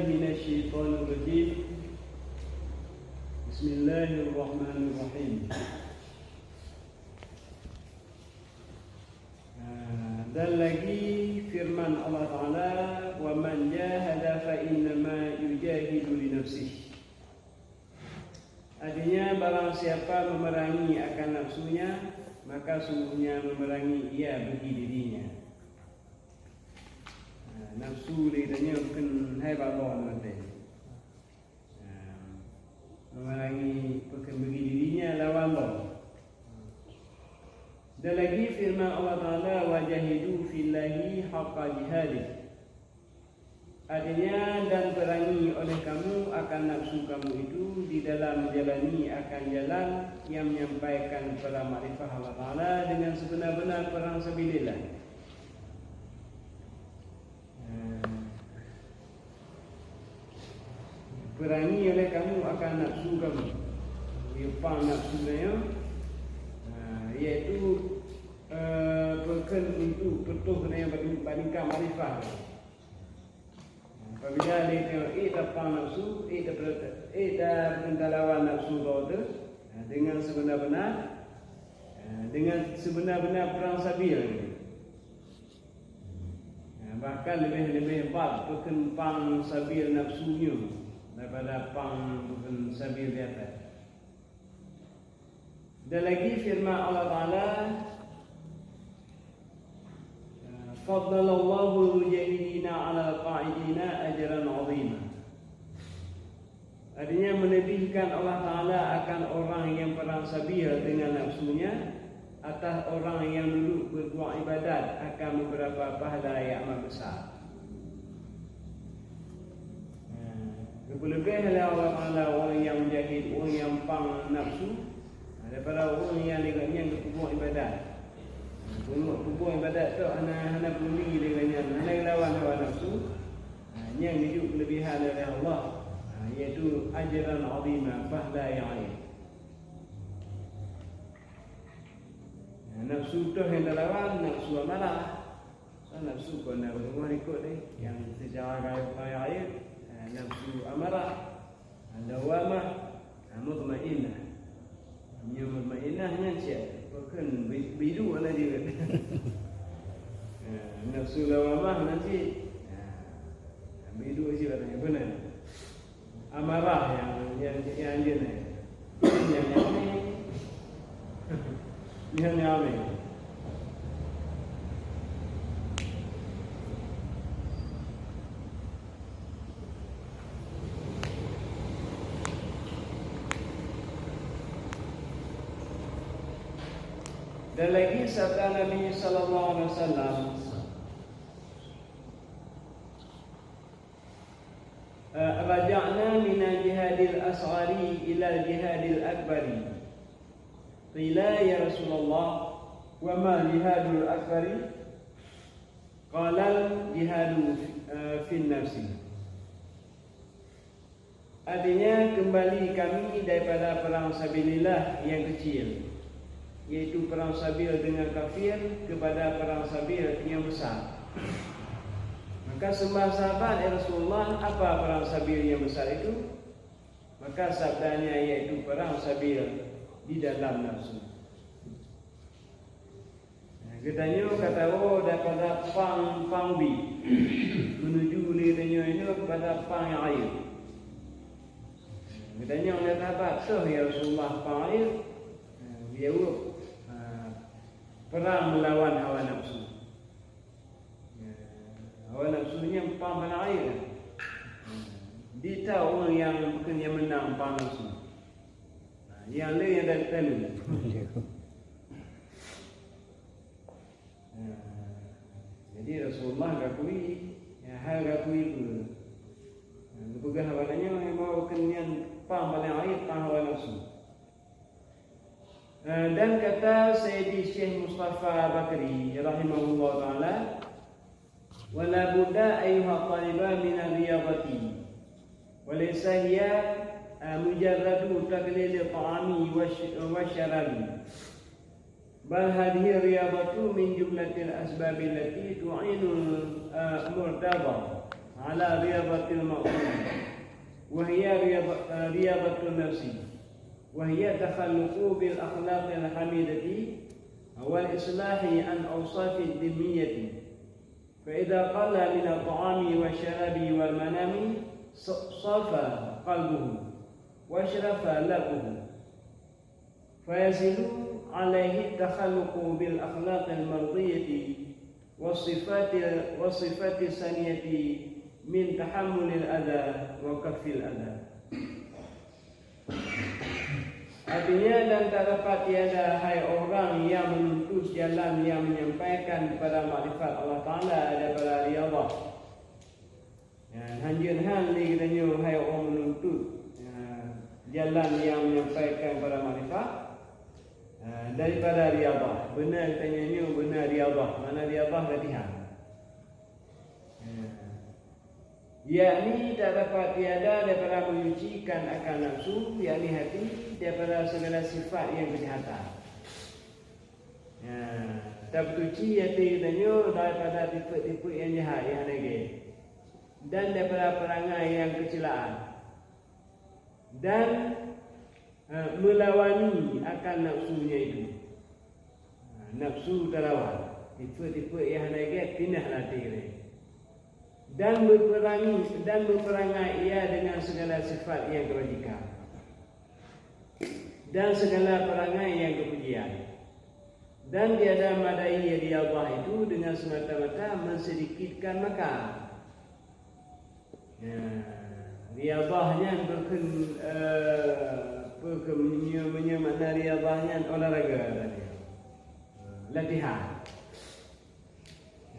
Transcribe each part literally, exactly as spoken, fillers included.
Minasyaitonir rajim. Bismillahirrahmanirrahim. Ah, dan lagi firman Allah Taala, "Wa man jahada fa innama yujahidu li nafsih." Artinya, barang siapa memerangi akan nafsunya, maka sungguhnya memerangi ia bagi dirinya. Nah, nafsu lé tanyoe kheun hai bak Allah nanti. Nah, memerangi peukheun bagi dirinya lawan Allah. Dan lagi firman Allah Taala, "Wajahidu fillahi haqqa jihadih." Artinya, dan perangi oleh kamu akan nafsu kamu itu di dalam menjalani akan jalan yang menyampaikan kepada makrifah Allah Taala dengan sebenar-benar perang sabilillah. Nah, perangi oleh kamu akan nafsu kamu. Pang nafsu nyoe, nah, iaitu, eh, peukheun untuk peutoh nyoe banding, bandingkan makrifah. Apabila lé teuh ék tapang nafsu, ék tapeureuta-, ék ta-, talawan nafsu droe teuh, nah, dengan sebenar-benar, nah, dengan sebenar-benar perang sabil. Nah, bahkan leubeh-leubeh bat peukheun pang sabil nafsu nyoe daripada pang peukheun sabil di atas. Dan lagi firman Allah Taala, "Faddalallahu al-mujahidina 'alal qa'idina ajran 'azima." Artinya, melebihkan Allah Taala akan orang yang perang sabil dengan nafsunya atas orang yang duduk berbuat ibadat akan beberapa pahala yang amat besar. Nah, geupeuleubeh lé Allah Taala ureuëng nyang mujahid, ureuëng nyang pang nafsu, daripada ureuëng nyang lé gobnyan geupeubuet ibadat. Peubuet, peubuet ibadat tu hana, hana peuli lé gobnyan, hana geulawan hawa nafsu. Nah, nyan geujok keuleubehan lé Allah, nah, iaitu ajran azima, pahala nyang alim. Nah, nafsu toh nyang talawan, nafsu amarah. Nafsu kon na beureumoh likot deh, nyang seucara gaib-gaib, eh, nafsu amarah, lawamah, mutmainnah. Nyang mutmainnah nyan cit, pakon bi-, bidu na jeuet. Eh, nafsu lawamah na cit. Eh, bidu cit, beuna. Amarah nyang, nyang, nyang anjeuen nyan. Nyang, nyang, nyang, nyang. Dan lagi sabda Nabi sallallahu alaihi wasallam, Eh, "Raja'na minal jihadil asghari ilal jihadil akbari." Qila, "Ya Rasulullah, wa mal jihadul akbari?" Qalal jihadu, eh, fin nafsi. Artinya, kembali kami daripada perang sabilillah yang kecil, yaitu perang sabil dengan kafir, kepada perang sabil yang besar. Maka seumbah sahabat, "Ya Rasulullah, apa perang sabil yang besar itu?" Maka sabdanya, "Yaitu perang sabil di dalam nafsu." Geutanyoe ka tawoe daripada pang, pang bi, menuju lé tanyoe nyoe kepada pang nyang rayeuk. Geutanyoe lé sahabat, "Soe, ya Rasulullah, pang rayeuk?" Geujaweueb, "Perang meulawan hawa nafsu." Hawa nafsu nyan pang hana rayeuk. Di ta ureuëng nyang bukon nyang meunang pang nafsu. Nyang le nyang dari telu. Jadi Rasulullah geuakui, ya, hal geuakui tu. Geupeugah haba nyoe, bahwa bukon nyan pang paléng rayeuk, pang hawa nafsu. Eh, dan kata Sayyidi Syekh Mustafa Bakri rahimahullah taala, "Wa la budda ayyuha taliban min riyadati, wa laysa hiya, eh, mujarradu taqlili ta'ami wa sh-, wa syarabi. Bal hadhihi riyadatu min jumlatil asbabi allati tu'inul, eh, murtada." على رياضة المأموم، وهي رياضة، رياضة النفس، وهي تخلق بالأخلاق الحميدة والإصلاح عن أوصاف الذمية، فإذا قل من الطعام والشراب والمنام ص-، صفا قلبه واشرف لبه، فيسهل عليه التخلق بالأخلاق المرضية والصفات، والصفات السنية من تحمل الأذى وكف الأذى. Artinya, dan tak dapat tiada, hai orang yang menuntut jalan yang menyampaikan kepada makrifat Allah Taala daripada riyadhah. Ya, hanjeut han lé geutanyoe, hai orang menuntut, ya, jalan yang menyampaikan kepada makrifat, ya, daripada riyadhah. Beuna geutanyoe nyoe beuna riyadhah. Makna riyadhah latihan. Ya. Yakni tak dapat tiada daripada menyucikan akan nafsu, yakni hati, daripada segala sifat yang kejahatan. Ya, tapeusuci até geutanyoe daripada tipeue-tipeue nyang jahat, nyang hana gét, dan daripada perangai nyang keucelaan, dan eh, meulawani akan nafsu nyan itu. Eh, nafsu talawan, tipeue-tipeue nyang hana gét pinah lam até geutanyoe. Dan meuperangi, dan meuperangai ia dengan segala sifat nyang keubajikan, dan segala perangai nyang keupujian. Dan tiada madai riyadhah itu dengan semata-mata mensedikitkan makan. Ya, riyadhah nyan bukon, eh, bukon meunyoe, meunyoe makna riyadhah nyan olahraga tadi. Latihan.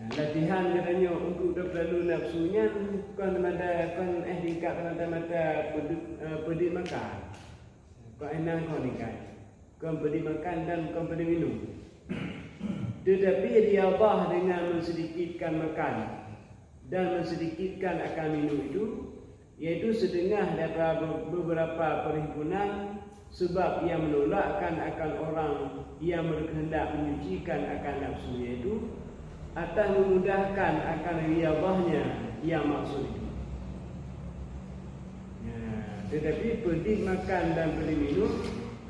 Ya, latihan geutanyoe untuk tapeulalu nafsu nyan kon mada, kon eh tingkat mata-mata peudu-, eh, peudiek makan. Kon eh nang kon tingkat. Kon peudiek makan dan kon peudiek minum. Tetapi riyadhah dengan mensedikitkan makan dan mensedikitkan akan minum itu, yaitu seudengah daripada be-, beberapa perhimpunan sebab yang menolakkan akan orang yang berkehendak menyucikan akan nafsunya itu, atas memudahkan akan riyadhahnya yang maksud itu. Ya, tetapi peudiek makan dan peudiek minum,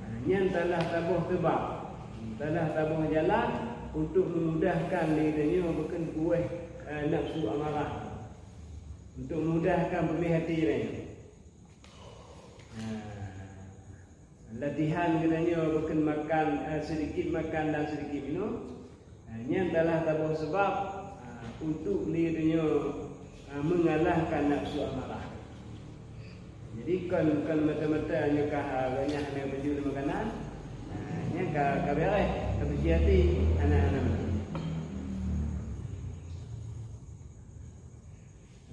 ha, nyan salah saboh seubab, salah saboh jalan untuk memudahkan diri tanyoe bukon kueh, eh, nafsu amarah, untuk memudahkan peumiléh até tanyoe. Ha. Latihan geutanyoe bukon makan, eh, sedikit makan dan sedikit minum. Eh, nyan salah saboh seubab, eh, untuk lé tanyoe, eh, mengalahkan nafsu amarah. Jadi kon, kon mata-mata nyoe ka, eh, banyak hana baju di makanan. Eh, nyan ka, ka beres, ka beusi até, hana, hana meunan.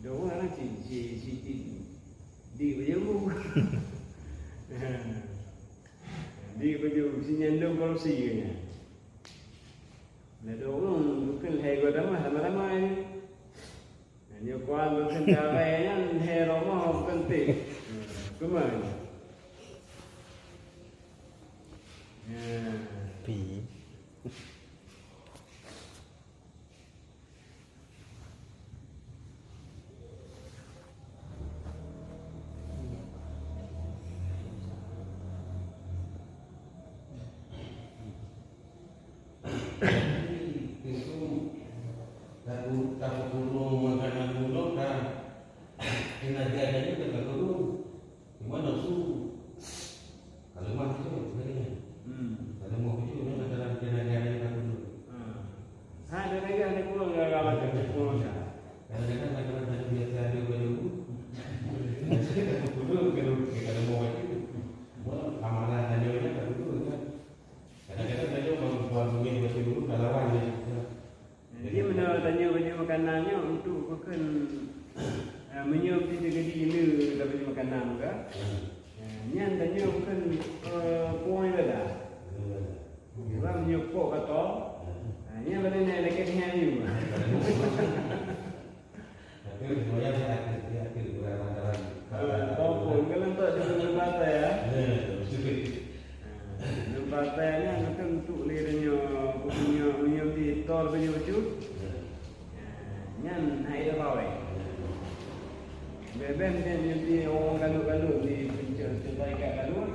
Dua orang si, si, si, si, di baju. Di baju si nyandung korupsi katanya. Nah, dua orang bukon hai gua tamah lama-lama ni. Nah, nyoe kuan bukon damai nyan hai romoh bukon teh. Keuman. Ya. Pi. Tapeutulông makanan ulôn dan tenaga dari tapeutulông. Cuma nafsu ka leumah bacut sebenarnya. Hmm. Ka leumah bacut ni dalam tenaga dari tapeutulông. Hmm. Ha, tenaga ada kurang gara-gara makan, ada kurang makan. Kadang-kadang makan biasa ada pada dulu. Tapeutulông ka leumah bacut. Cuma amanah tanyoe nyan tapeutulông kan. Kadang-kadang tanyoe bang buat mungkin bacut dulu ka lawan dia. Jadi, meunyoe tanyoe baju makanan nyoe untuk bukon, eh, meunyoe kita jadi le tabaju makanan ka. Eh, nyan tanyoe bukon, eh, puang ibadah. Sebab meunyoe pok ka to, eh, nyan bak nyan lakèe nyan. Tapi semuanya dia ada, dia ada beberapa dalam. Kompon, kalau tak juga berbatai, ya. Ya, betul. Lembaga nyan kan untuk lé tanyoe, meunyoe, meunyoe di tor banyak bacut. Ya. Ya, nyan hai dah bawai. Bèk nyan nyeudi ureueng galot-galot di peunceurai ikat galot.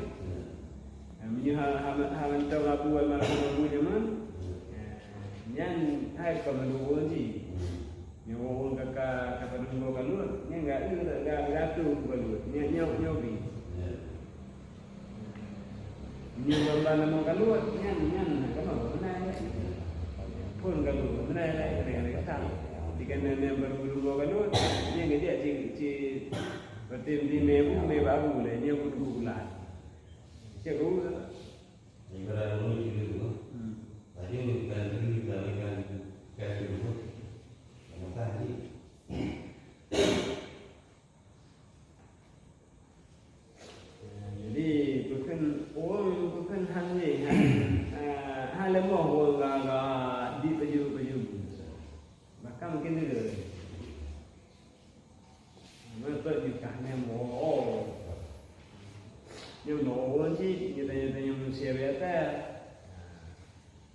Meunyoe ha, ha, ha mantong Abu almarhum Abu nyoe meuh, nyan hai kon meunurun jih. Nyoe ureueng ka, ka, ka padum goe galot, nyan gak, gak, gak, gak tu galot. Nyan, nyoe, nyoe bi. Nyoe ban-ban lamong galot, nyan, nyan, keunoe beunai. Phôn galot beunai, keuneuk, keuneuk gata. Dikana nyan baru meunurun goe galot, nyan geujak ci, ci, berarti di mé bu, mé baru lé, nyoe bu, bu bulan. Cek bu. Ibarat ureueng juluek, hmm, tadi bukan diri, bukan kasih, bukan tadi. Jadi, bukon ureueng, bukon han lé, han, eh, han leumoh ureueng gara-gara di peujeuet-peujeuet. Bahkan mungkin dulu. Meutot jukah nyan, oh. Nyoe ureueng cit, nyoe tanyoe-tanyoe manusia biasa.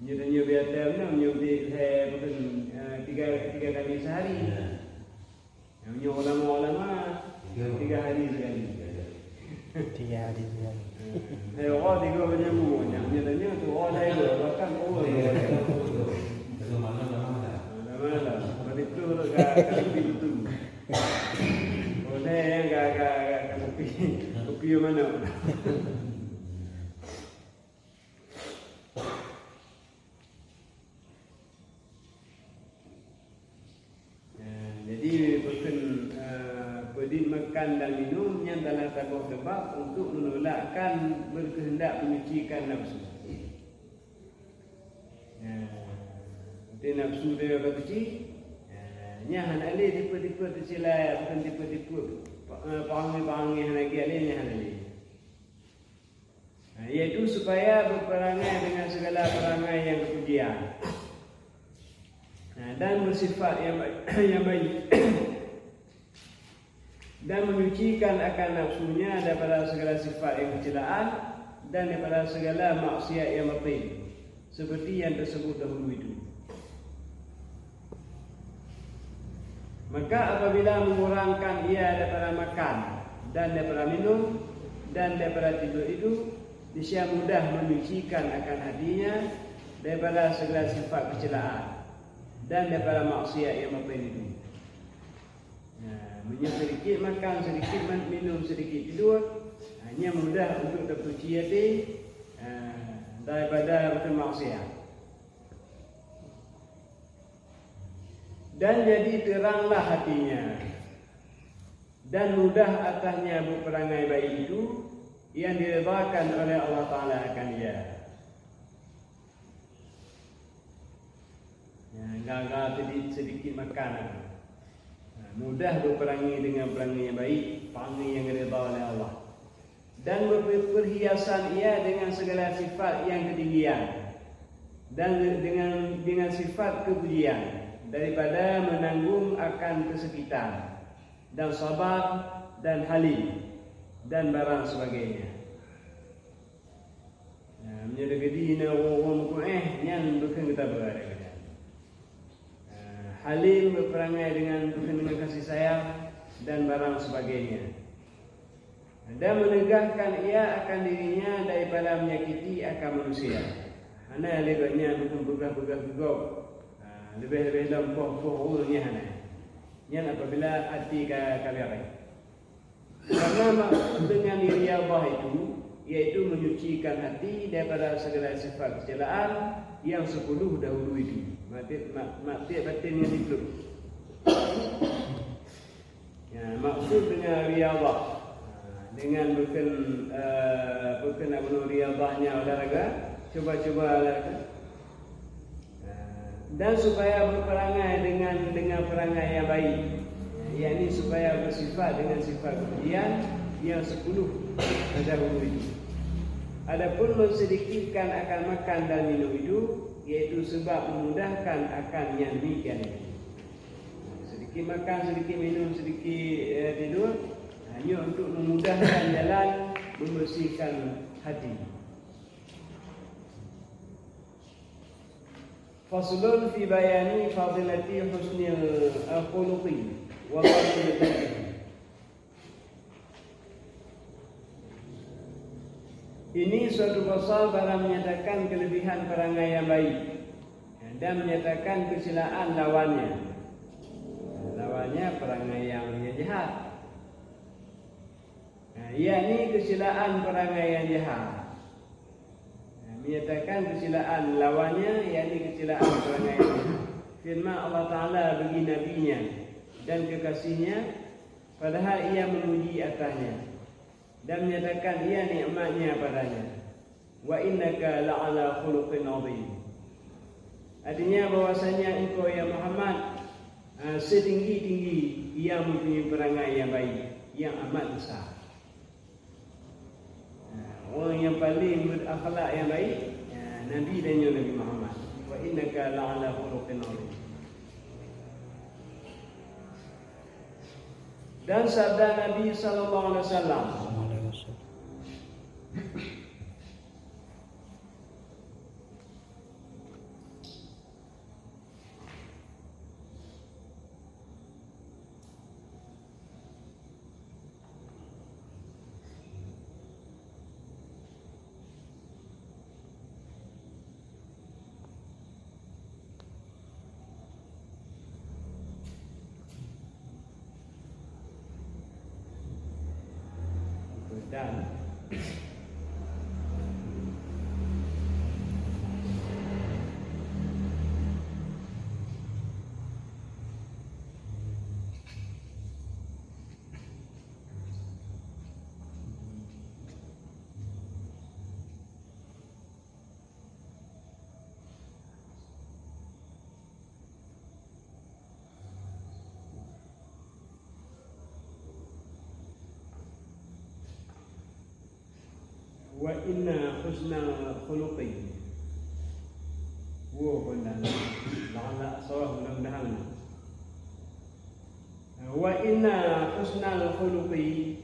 Nyoe tanyoe biasa nyoe, nyoe di lhèe, bukon, eh, tiga, tiga kali sehari. Ya. Nyoe ulama-ulama, tiga hari sekali. Tiga hari sekali. Eh, oh, tiga banyak buku, nyoe, nyoe tanyoe tu, oh, dah itu, bahkan, oh, tiga hari. Satu malam dah malam. Dah malam. Berarti tu ka, ka lebih betul. Oh, dah, ya, ka, ka, ka, ka kopi. Kopi yang mana? Eh, jadi, bukon, eh, peudit makan dan minum nyan adalah saboh sabab untuk menolakkan berkehendak menyucikan nafsu. Ya, berarti nafsu dia ka suci. Ya, nyan hana lé tipe-tipe teucilai, bukon tipe-tipe pa-, eh, perangai-perangai hana giat lé, nyan hana lé. Nah, yaitu supaya berperangai dengan segala perangai yang kepujian. Nah, dan bersifat yang ba-, yang baik. Dan menyucikan akan nafsunya daripada segala sifat yang kecelaan dan daripada segala maksiat yang batin, seperti yang tersebut dahulu itu. Maka apabila mengurangkan ia daripada makan dan daripada minum dan daripada tidur itu, niscaya mudah menyucikan akan hatinya daripada segala sifat kecelaan dan daripada maksiat yang batin itu. Nah, meunyoe sedikit makan, sedikit man-, minum, sedikit tidur, hanya mudah untuk tersuci hati, ah, daripada bermaksiat. Dan jadi teranglah hatinya, dan mudah atasnya buet perangai baik itu yang diridhakan oleh Allah Taala akan ia. Ya, gagal sedikit, sedikit makan. Nah, mudah berperangai dengan perangai yang baik, perangai yang diridha oleh Allah. Dan ber-, perhiasan ia dengan segala sifat yang ketinggian dan dengan, dengan sifat kepujian daripada menanggung akan kesakitan dan sabar dan halim dan barang sebagainya. Nah, meunyoe teukeudi na ureueng-ureueng meukueh, nyan bukon geutabeuet lagèe nyan. Nah, halim berperangai dengan, dengan kasih sayang dan barang sebagainya. Dan menegahkan ia akan dirinya daripada menyakiti akan manusia. Hana lé gobnyan bukon peugah-peugah keu gob. Ah, leubeh-leubeh lom poh-poh ureueng nyan hana. Nyan apabila até ka, ka beureh. Karena maksud dengan riyadhah itu, yaitu menyucikan hati daripada segala sifat kecelaan yang sepuluh dahulu itu. Maksud, mak-, maksud batin yang dipeluk. Ya, maksud dengan riyadhah. Ha, dengan bukon, eh, bukon nak bunoe riyadhahnya olahraga. Cuba-cuba olahraga. Dan supaya berperangai dengan, dengan perangai yang baik, yakni supaya bersifat dengan sifat kepujian yang sepuluh terdahulu itu. Adapun mensedikitkan akan makan dan minum itu, yaitu sebab memudahkan akan yang demikian itu. Sedikit makan, sedikit minum, sedikit, eh, tidur, hanya untuk memudahkan jalan membersihkan hati. Faslun fi bayani fadilati husnil khuluqi wa fadlil khuluqi. Ini suatu pasal barang menyatakan kelebihan perangai yang baik dan menyatakan kecelaan lawannya. Lawannya perangai yang, yang jahat. Nah, yakni kecelaan perangai yang jahat. Nah, menyatakan kecelaan lawannya, yakni kecelaan perangai yang jahat. Firman Allah Ta'ala bagi Nabi-Nya dan kekasih-Nya, padahal ia memuji atasnya dan menyatakan ia nikmatnya padanya. "Wa innaka la'ala khuluqin azim." Artinya bahwasanya engkau, ya Muhammad, ah, setinggi-tinggi yang mempunyai perangai yang baik, yang amat besar. Ah, orang yang paling berakhlak yang baik, ah, Nabi dan Nabi Muhammad. "Wa innaka la'ala khuluqin azim." Dan sabda Nabi sallallahu alaihi wasallam, Dan "Wa inna husnal khuluqi." Woe, kon dan la'alla salah, mudah-mudahan. "Wa inna husnal khuluqi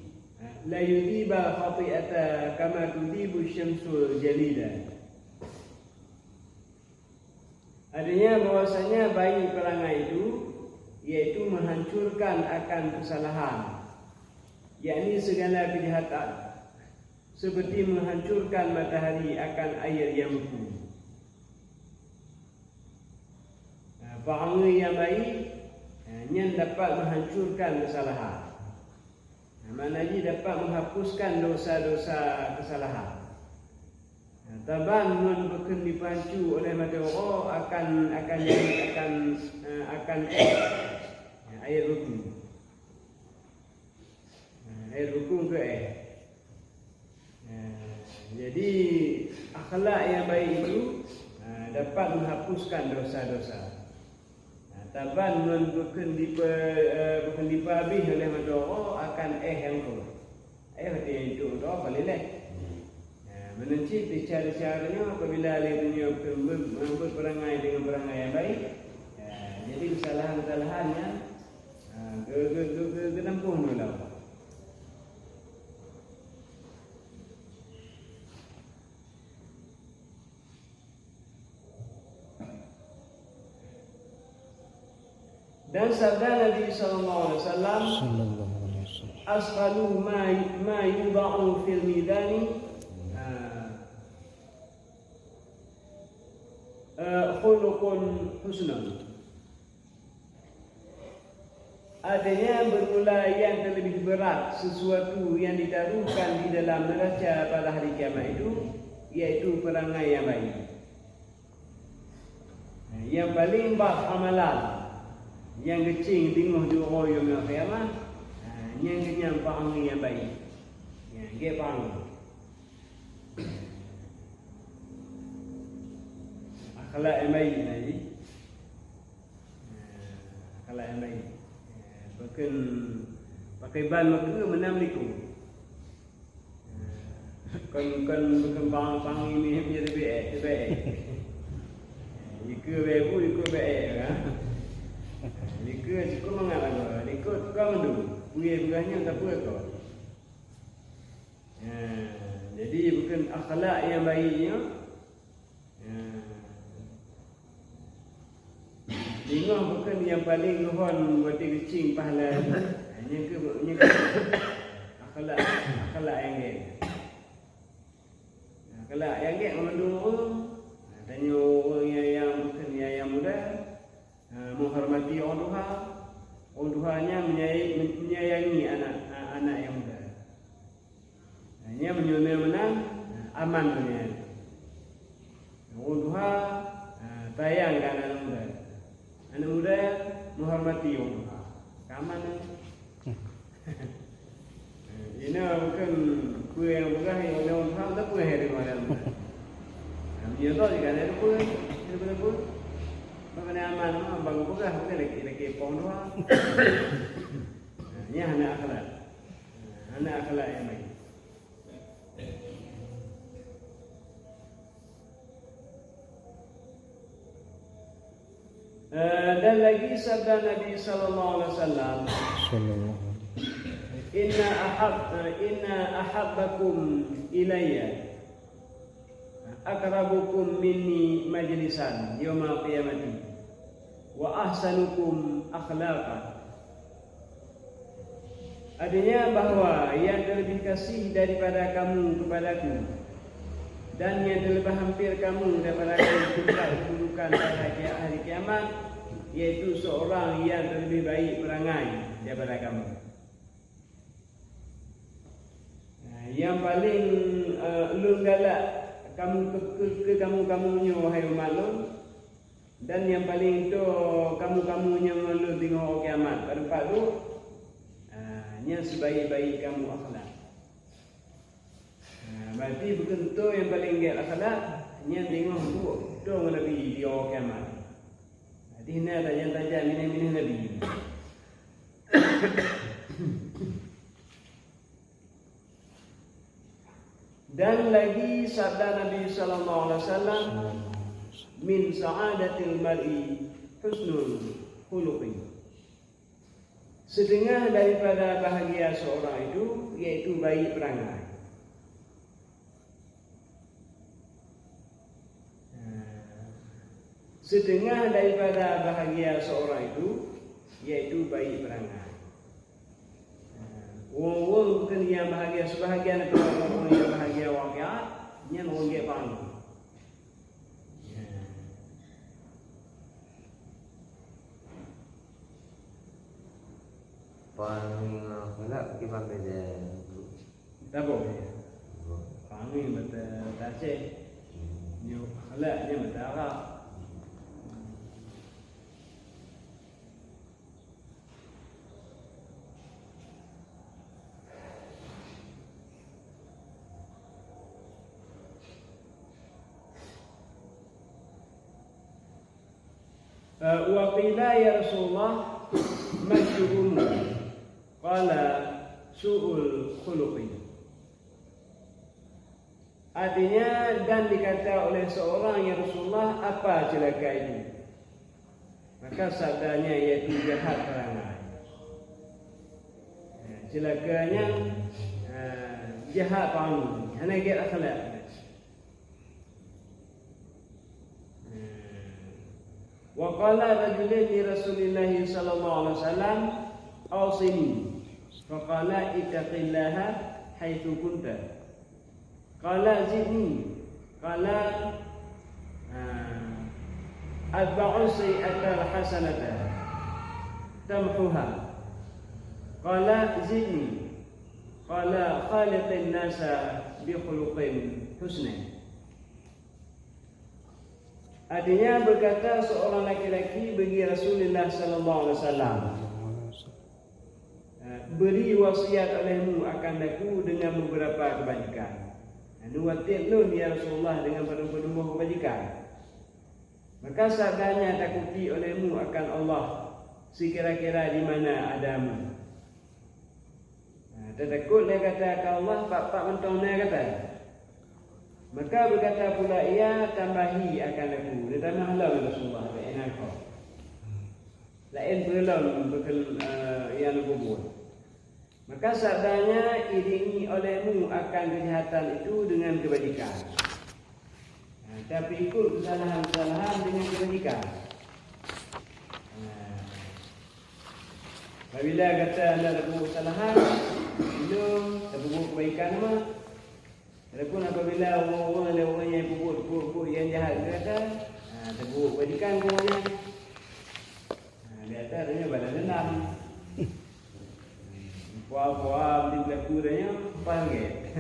la yudhibu khati'ata kama tudhibu syamsul jalila." Artinya bahwasanya baik perangai itu, yaitu menghancurkan akan kesalahan, yakni segala kejahatan, seperti menghancurkan matahari akan air yang beku. Nah, perangai yang baik, nah, nyan dapat menghancurkan kesalahan. Nah, makna jih dapat menghapuskan dosa-dosa kesalahan. Nah, taban ngon bukon dipancu oleh mata uroe akan, akan jadi, akan, eh, akan éh. Nah, air beku. Nah, air beku ke éh. Nah, jadi akhlak yang baik itu, nah, dapat menghapuskan dosa-dosa. Nah, taban ngon bukon dipe-, eh, bukon dipehabéh oleh mata uroe akan éh nyang keu. Éh, hati nyang itu untuk apa lileh? Nah, meunan cit desya-desya nyoe apabila lé tanyoe bukon be-, meureumpôt perangai dengan perangai yang baik, nah, jadi kesalahan-kesalahan nyan, nah, ge-, ge-, ge-, ge-, geunampôh nyoe lom. Dan sabda Nabi sallallahu alaihi wasallam, Sallallahu alaihi wasallam. "Asqalu ma, ma yudha'u fil mizani, ah, eh, khuluqun husnun." Artinya, bermula yang terlebih berat sesuatu yang ditaruhkan di dalam neraca pada hari kiamat itu, yaitu perangai yang baik. Nyang paleng bah amalan nyang geuceng teungoh di uroe yaumul qiyamah, nyang geunyang perangai nyang baik. Nyang gét perangai. Akhlak nyang baik tadi. Akhlak nyang baik. Pakon, pakriban meukeue meunam likot. Kon, kon, kon bang, bang ini biar lebih eh, lebih eh. Likot babu, likot bae, kan? Likot cukup mangat lagoe. Likot tukang mandum. Buya buahnya tak apa kau. Ya, jadi bukon akhlak nyang baik nyoe. Ya. Teungoh bukon nyang paleng luhon watée geuceng pahala. Nyang keu, nyang keu akhlak, akhlak nyang gét. Aman dunia. Ureuëng tuha, ah, sayang keu aneuk muda. Aneuk muda menghormati ureuëng tuha. Ka aman. Inoe bukon peue nyang peugah, nyang ulôn paham, tapi hai deungoe dalam. Nah, meunyoe toh jika ada peue, ada peue, bagaimana aman, aman, bang peugah, bukan lagi, lagi pong dua. Nah, ini hana akhlak. Nah, hana akhlak yang baik. Eh, dan lagi sabda Nabi sallallahu alaihi wasallam, "Inna ahab, eh, inna ahabbakum ilayya aqrabukum minni majlisan yaumal qiyamati wa ahsanukum akhlaqa." Artinya bahwa yang terlebih kasih daripada kamu kepadaku dan yang terlebih hampir kamu daripada aku tingkat kedudukan pada kia-, hari kiamat, yaitu seorang yang terlebih baik perangai daripada kamu. Nah, yang paling, eh, lôn galak kamu ke, ke, ke kamu-kamu nyoe, wahai umat lôn, dan nyang paleng toe kamu-kamu nyang ngon lôn teungoh kiamat, padub pat duek, ah, nyan sibaik-baik kamu akhlak. Ah, berarti bukon toe nyang paleng gét akhlak, nyan teungoh duek toe ngon Nabi di kiamat. Berarti na tajam-tajam minah-minah Nabi. Dan lagi sabda Nabi sallallahu alaihi wasallam, "Min sa'adatil mar'i husnul khuluqi." Setengah daripada bahagia seorang itu yaitu baik perangai. Setengah daripada bahagia seorang itu yaitu baik perangai. Ureuëng-ureuëng bukon nyang bahagia, sibahagian daripada ureuëng-ureuëng nyang bahagia wakiat, nyan ureuëng gét pangéng. Pangéng ngon akhlak kiban beda. Saboh. Pangéng bahasa Aceh. Nyoe akhlak nyan bahasa Arab. Eh, wa qila, "Ya Rasulullah, ma syu'umuhu?" Qala, "Su'ul khuluqi." Artinya, dan dikata oleh seorang, "Ya Rasulullah, apa celaka itu?" Maka sabdanya, yaitu jahat perangai. Celaka nyan, eh, jahat perangai, hana gét akhlak. Wa qala rajulun li Rasulillahi sallallahu alaihi wasallam, "Awsini." Faqala, "Ittaqillaha haitsu kunta." Qala, "Zidni." Qala, ah, "Atbi'us sayyi'atal hasanata tamhuha." Qala, "Zidni." Qala, "Khaliqin nasa bi khuluqin husnin." Artinya, berkata seorang laki-laki bagi Rasulullah sallallahu alaihi wasallam, "Beri wasiat olehmu akan aku dengan beberapa kebajikan." Neuwasiat lôn, ya Rasulullah, dengan padum-padum boh kebajikan. Maka sabdanya, "Takuti olehmu akan Allah sekira-kira di mana adamu." Nah, tatakot lé gata keu Allah, pat-pat mantong na gata. Maka berkata pula ia, "Tambahi akan aku." Neutamah lom, ya Rasulullah, bak inan kau. Laén peue lom beukeul-, eh, nyang neupeubuet. Maka sabdanya, "Iringi olehmu akan kejahatan itu dengan kebajikan." Nah, tapi ikut kesalahan-kesalahan dengan kebajikan. Nah, apabila gata na tapeubuet kesalahan, ilong tapeubuet kebaikan nama. Adapun apabila ureuëng-ureuëng lé ureuëng nyang peubuet, peubuet nyang jahat keu gata, nah, tapeubuet kebaikan keu ureuëng nyan. Nah, di atas tanyoe balas dendam. Puah-puah beli belaku tanyoe, pas lagée.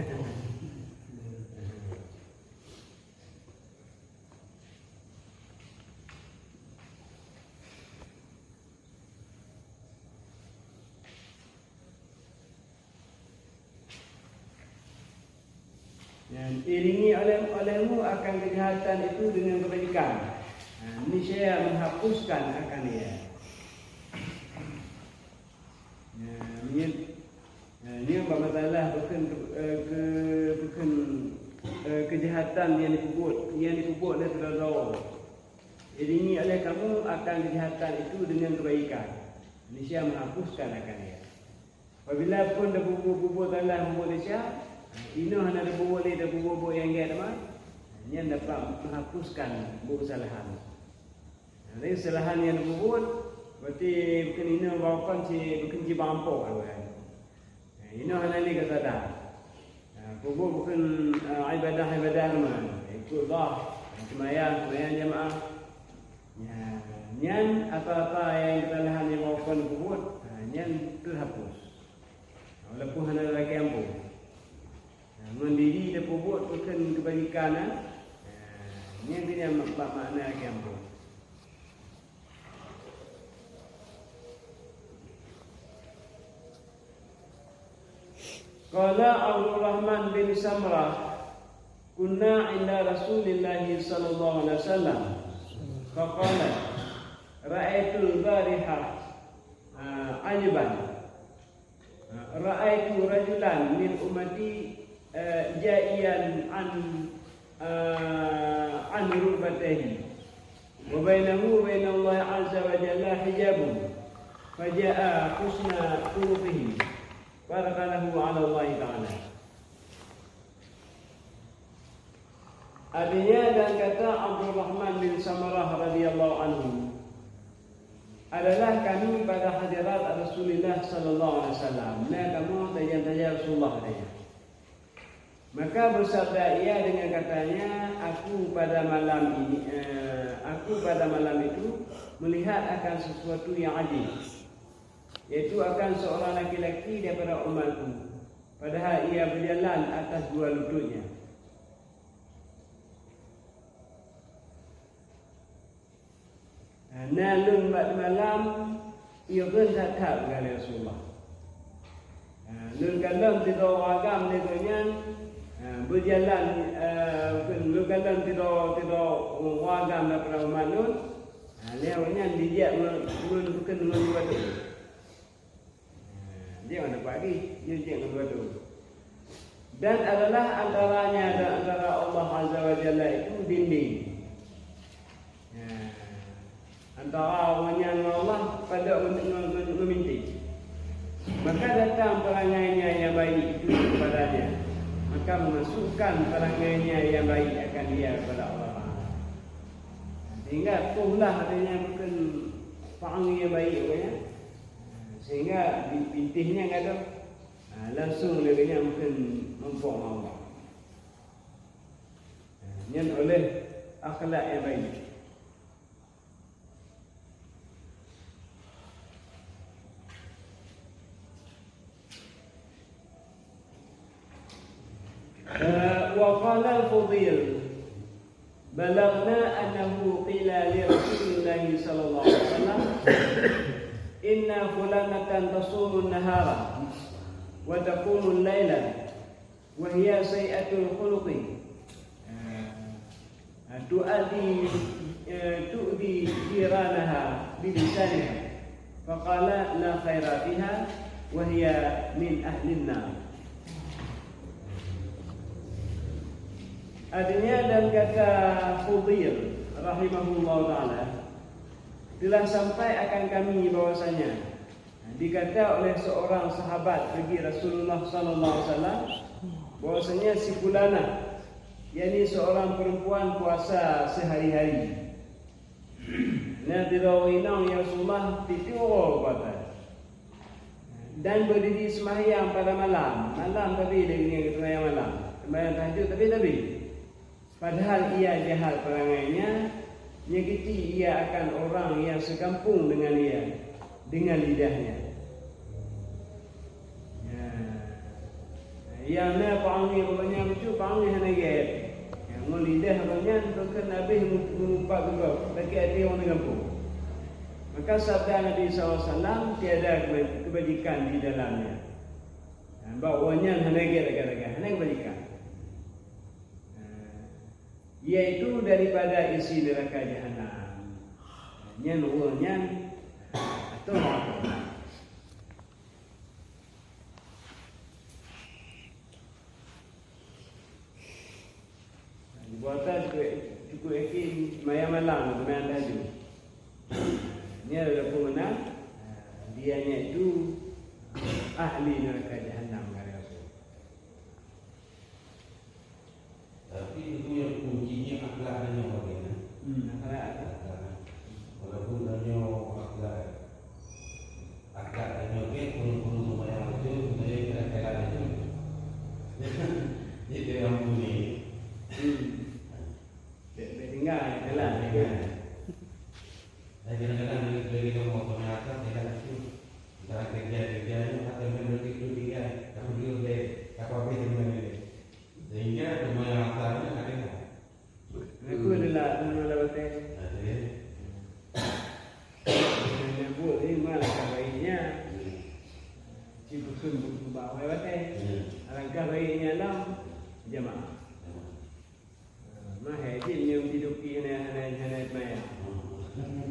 Dan iringi oleh, olehmu akan kejahatan itu dengan kebajikan. Nah, niscaya menghapuskan akan ia. Nah, nyan, nah, nyan bak masalah bukon ke, eh, ke, bukon, eh, kejahatan nyang dipeubuet, nyang dipeubuet lé droe-droe. Iringi oleh kamu akan kejahatan itu dengan kebaikan. Niscaya menghapuskan akan ia. Apabila pun tapeubuet-buet salah, peubuet desya, inoe hana tapeubuet lé, tapeubuet-buet nyang gét teuma, nyan dapat menghapuskan buet kesalahan. Jadi kesalahan nyang tapeubuet, berarti bukon inoe bak kon si, bukon si bak ampoh kan. Inoe hana lé ka sadar. Peubuet bukon, eh, ibadah-ibadah teuma, ikut bah, seumayang, seumayang jamaah. Nyan, nyan apa-apa nyang kesalahan nyang bak kon peubuet, ha, nyan teuhapus. Walaupun hana lakée ampoh. Ha, ngon diri tapeubuet bukon keubajikan, ha, nyan keuh nyang mak-, mak-, makna lakée ampoh. Qala Abdurrahman bin Samrah, "Kunna 'inda Rasulillahi sallallahu alaihi wasallam, faqala, 'Ra'aitul barihah, ah, 'ajaban. Ah, ra'aitu rajulan min ummati, eh, ja'iyan an, eh, an rukbatayhi. Wa bainahu wa bainallahi azza wa jalla hijabun. Faja'a husna khuluqihi. Fadakhalahu 'ala Allahi ta'ala.'" Artinya, dan kata Abdurrahman bin Samarah radhiyallahu anhu, adalah kami pada hadirat Rasulullah sallallahu alaihi wasallam. Nah, kamoe tajak-tajak Rasulullah katanya. Maka bersabda ia dengan katanya, "Aku pada malam ini, eh, aku pada malam itu melihat akan sesuatu yang ajib, yaitu akan seorang laki-laki daripada umatku, padahal ia berjalan atas dua lututnya." Na lôn bak malam, ireuen that-that, kheun Rasulullah. Ha, lôn kalon sidroe agam lé gobnyan, ha, beujalan, eh, lôn kalon sidroe, sidroe agam daripada umat lôn, ha, lé awaknyan jijak ngon, ngon, bukon ngon dua dum. Ha, jeuet ngon dum pagi, jeuet ngon dua dum. Dan adalah antaranya dan antara Allah Azza wa Jalla itu dinding. Ya. Antara awaknyan ngon Allah padub ngon, ngon, ngon, ngon minting. Maka datang peurangainya nyang baik itu kepadanya, maka memasukkan peurangainya nyang baik akan dia kepada Allah Taala. Sehingga tuh lah adanya bukon peurangainya nyang baik, ya. Sehingga bi-, bintéh nyan gadôh, ha, langsung lagée nyan bukon muphom Allah. Nyan oleh akhlak nyang baik. Eh, wa qala al-Fudhil, "Balaghna annahu qila li Rasulillahi sallallahu alaihi wasallam, inna fulanatan tasumun nahara wa taqumun laila." Wa hiya sayyi'atul khuluqi. Ah, tu'adhi, eh, tu'dhi jiranaha bilisaniha. Faqala la khaira fiha wa hiya min ahlin nar. Artinya, dan kata Fudhil rahimahullahu taala, telah sampai akan kami bahwasanya dikata oleh seorang sahabat bagi Rasulullah sallallahu alaihi wasallam bahwasanya si fulanah, yakni seorang perempuan puasa sehari-hari. Nah, sidroe inong, "Ya Rasulullah, tiep uroe puasa dan berdiri sembahyang pada malam." Malam tapi dia kena sembahyang malam. Sembahyang tahajud tapi, tapi Padahal ia jahat peurangainya, nyakiti ia akan orang nyang seugampông deungon ia, deungon lidahnya. Ya. Nyang na peurangainya bacut, peurangainya hana gét. Ya, ngon lidah gobnyan bukon habéh meu-, meumpat geugob, sakét até ureuëng gampông. Maka sabda Nabi sallallahu alaihi wasallam, "Tiada keba-, kebajikan di dalamnya." Ya, bak awaknyan hana gét lagée-lagée, hana kebajikan. yaitu daripada isi neraka Jahannam. Nyan ureuëng nyan atau Di Buatan cukup, cukup yakin, seumayang malam, seumayang tahajud. Nyan walaupun meunan, dia nyan itu ahli neraka Jahannam, kata Rasul. Tapi itu yang kuncinya akhlak dan nyawa dia. Hmm, akhlak. Akhlak. Walaupun tanyoe akhlak, akhlak tanyoe ke pun-pun seumayang laju, tanyoe kena kalah laju. Jadi ampuni. Hmm. Dia, dia tinggal, dia kalah, dia kalah. Dan kadang-kadang dia, dia, dia mau seumayang asar, dia kalah laju. Antara kerja-kerja ni, atau dia berhenti dulu tinggal, tapi dia boleh, tak apa-apa dia boleh. Sehingga seumayang asar ni ada. Aku adalah teman dah batai. Ada. Yang buat ni malah baiknya. Cuma pun bawa batai. Alangkah baiknya dalam jamaah. Mah hajin yang hidup di hana hana hana maya.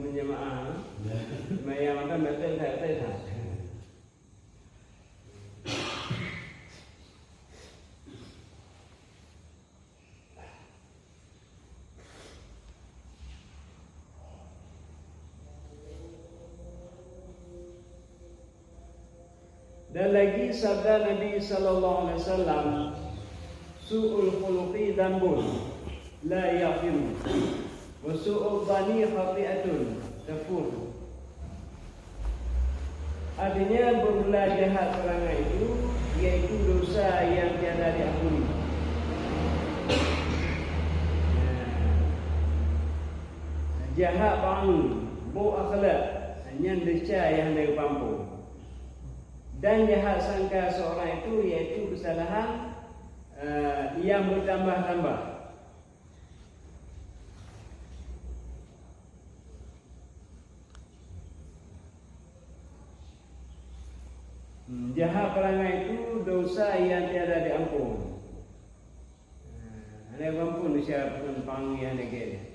Menjamaah. Maya makan batai tak tak. Dan lagi sabda Nabi sallallahu alaihi wasallam, "Su'ul khuluqi dzambun la yaghfiru, wa su'ul dhanni khati'atun tafur." Artinya, bermula jahat perangai itu, yaitu dosa yang tiada diampuni. Jahat bangun, bok akhlak, nyan desya nyang hana geupampôh. Dan jahat sangka seorang itu, yaitu kesalahan, eh, yang bertambah-tambah. Hmm, jahat perangai itu dosa yang tiada diampun. Hmm, hana geuampun desya peurumpang nyang lagèe nyan.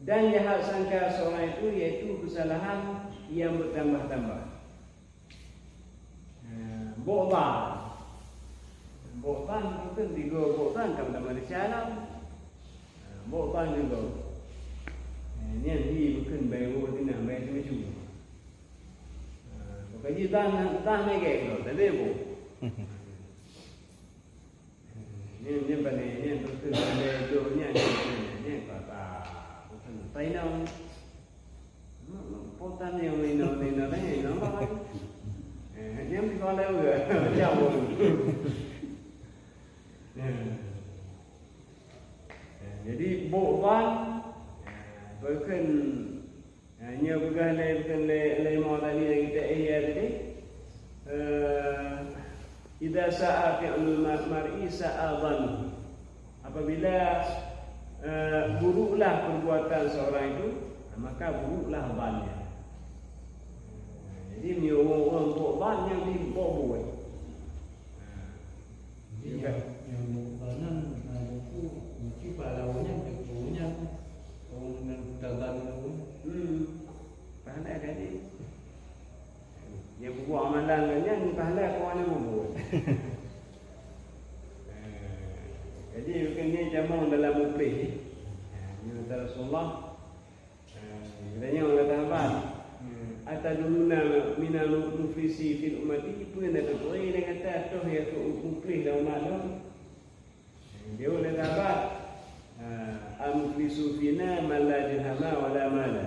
Dan jahat sangka seorang itu, yaitu kesalahan yang bertambah-tambah. Nah, buhtan. Buhtan, bukan tiga buhtan, teuma-teuma di dalam. Nah, buhtan juga. Nah, nyan hi bukan bayi buah tinah, bayi cucu. Nah, bukan ji tan, tan lagi, tak ada bu. Nyan, nyan pandai, nyan beutôi pandai jok nyan, nyan, nyan, nyan, kata, bukan, tainong. Spontan nyang inong, inong, inong, inong, eh, nyan di sekolah juga, macam pun. Ya. Ya, jadi, buhtan, ya, bukan Ha, nyoe peugah lé, bukan lé, lé Imam Ghazali nyang kita Ihya tadi. Eh, "Idza sa'a fi'lul ma-, mar'i sa'a dhannuhu." Apabila, eh, buruklah perbuatan seorang itu, maka buruklah dhannya. Jadi, meunyoe ureuëng-ureuëng buhtan nyang di buet. Jadi, nyang, nyang meukanan, na buku, meusti pahlawan nyan, buku nyan, ureuëng nan tabang tu. Hmm. Pahala kan ni. Nyang buku amalan nyan, pahala kau mana buku. Jadi, bukan ni jamong dalam muflih. Ni kata Rasulullah, Geutanyoe lé sahabat, "Atadruna minal muflisi fil ummati?" Peue na teupeue lé gata toh nyang keu muflih lam umat lôn? Jaweueb lé sahabat, "Al-muflisu fina man la dirhama wa la mala."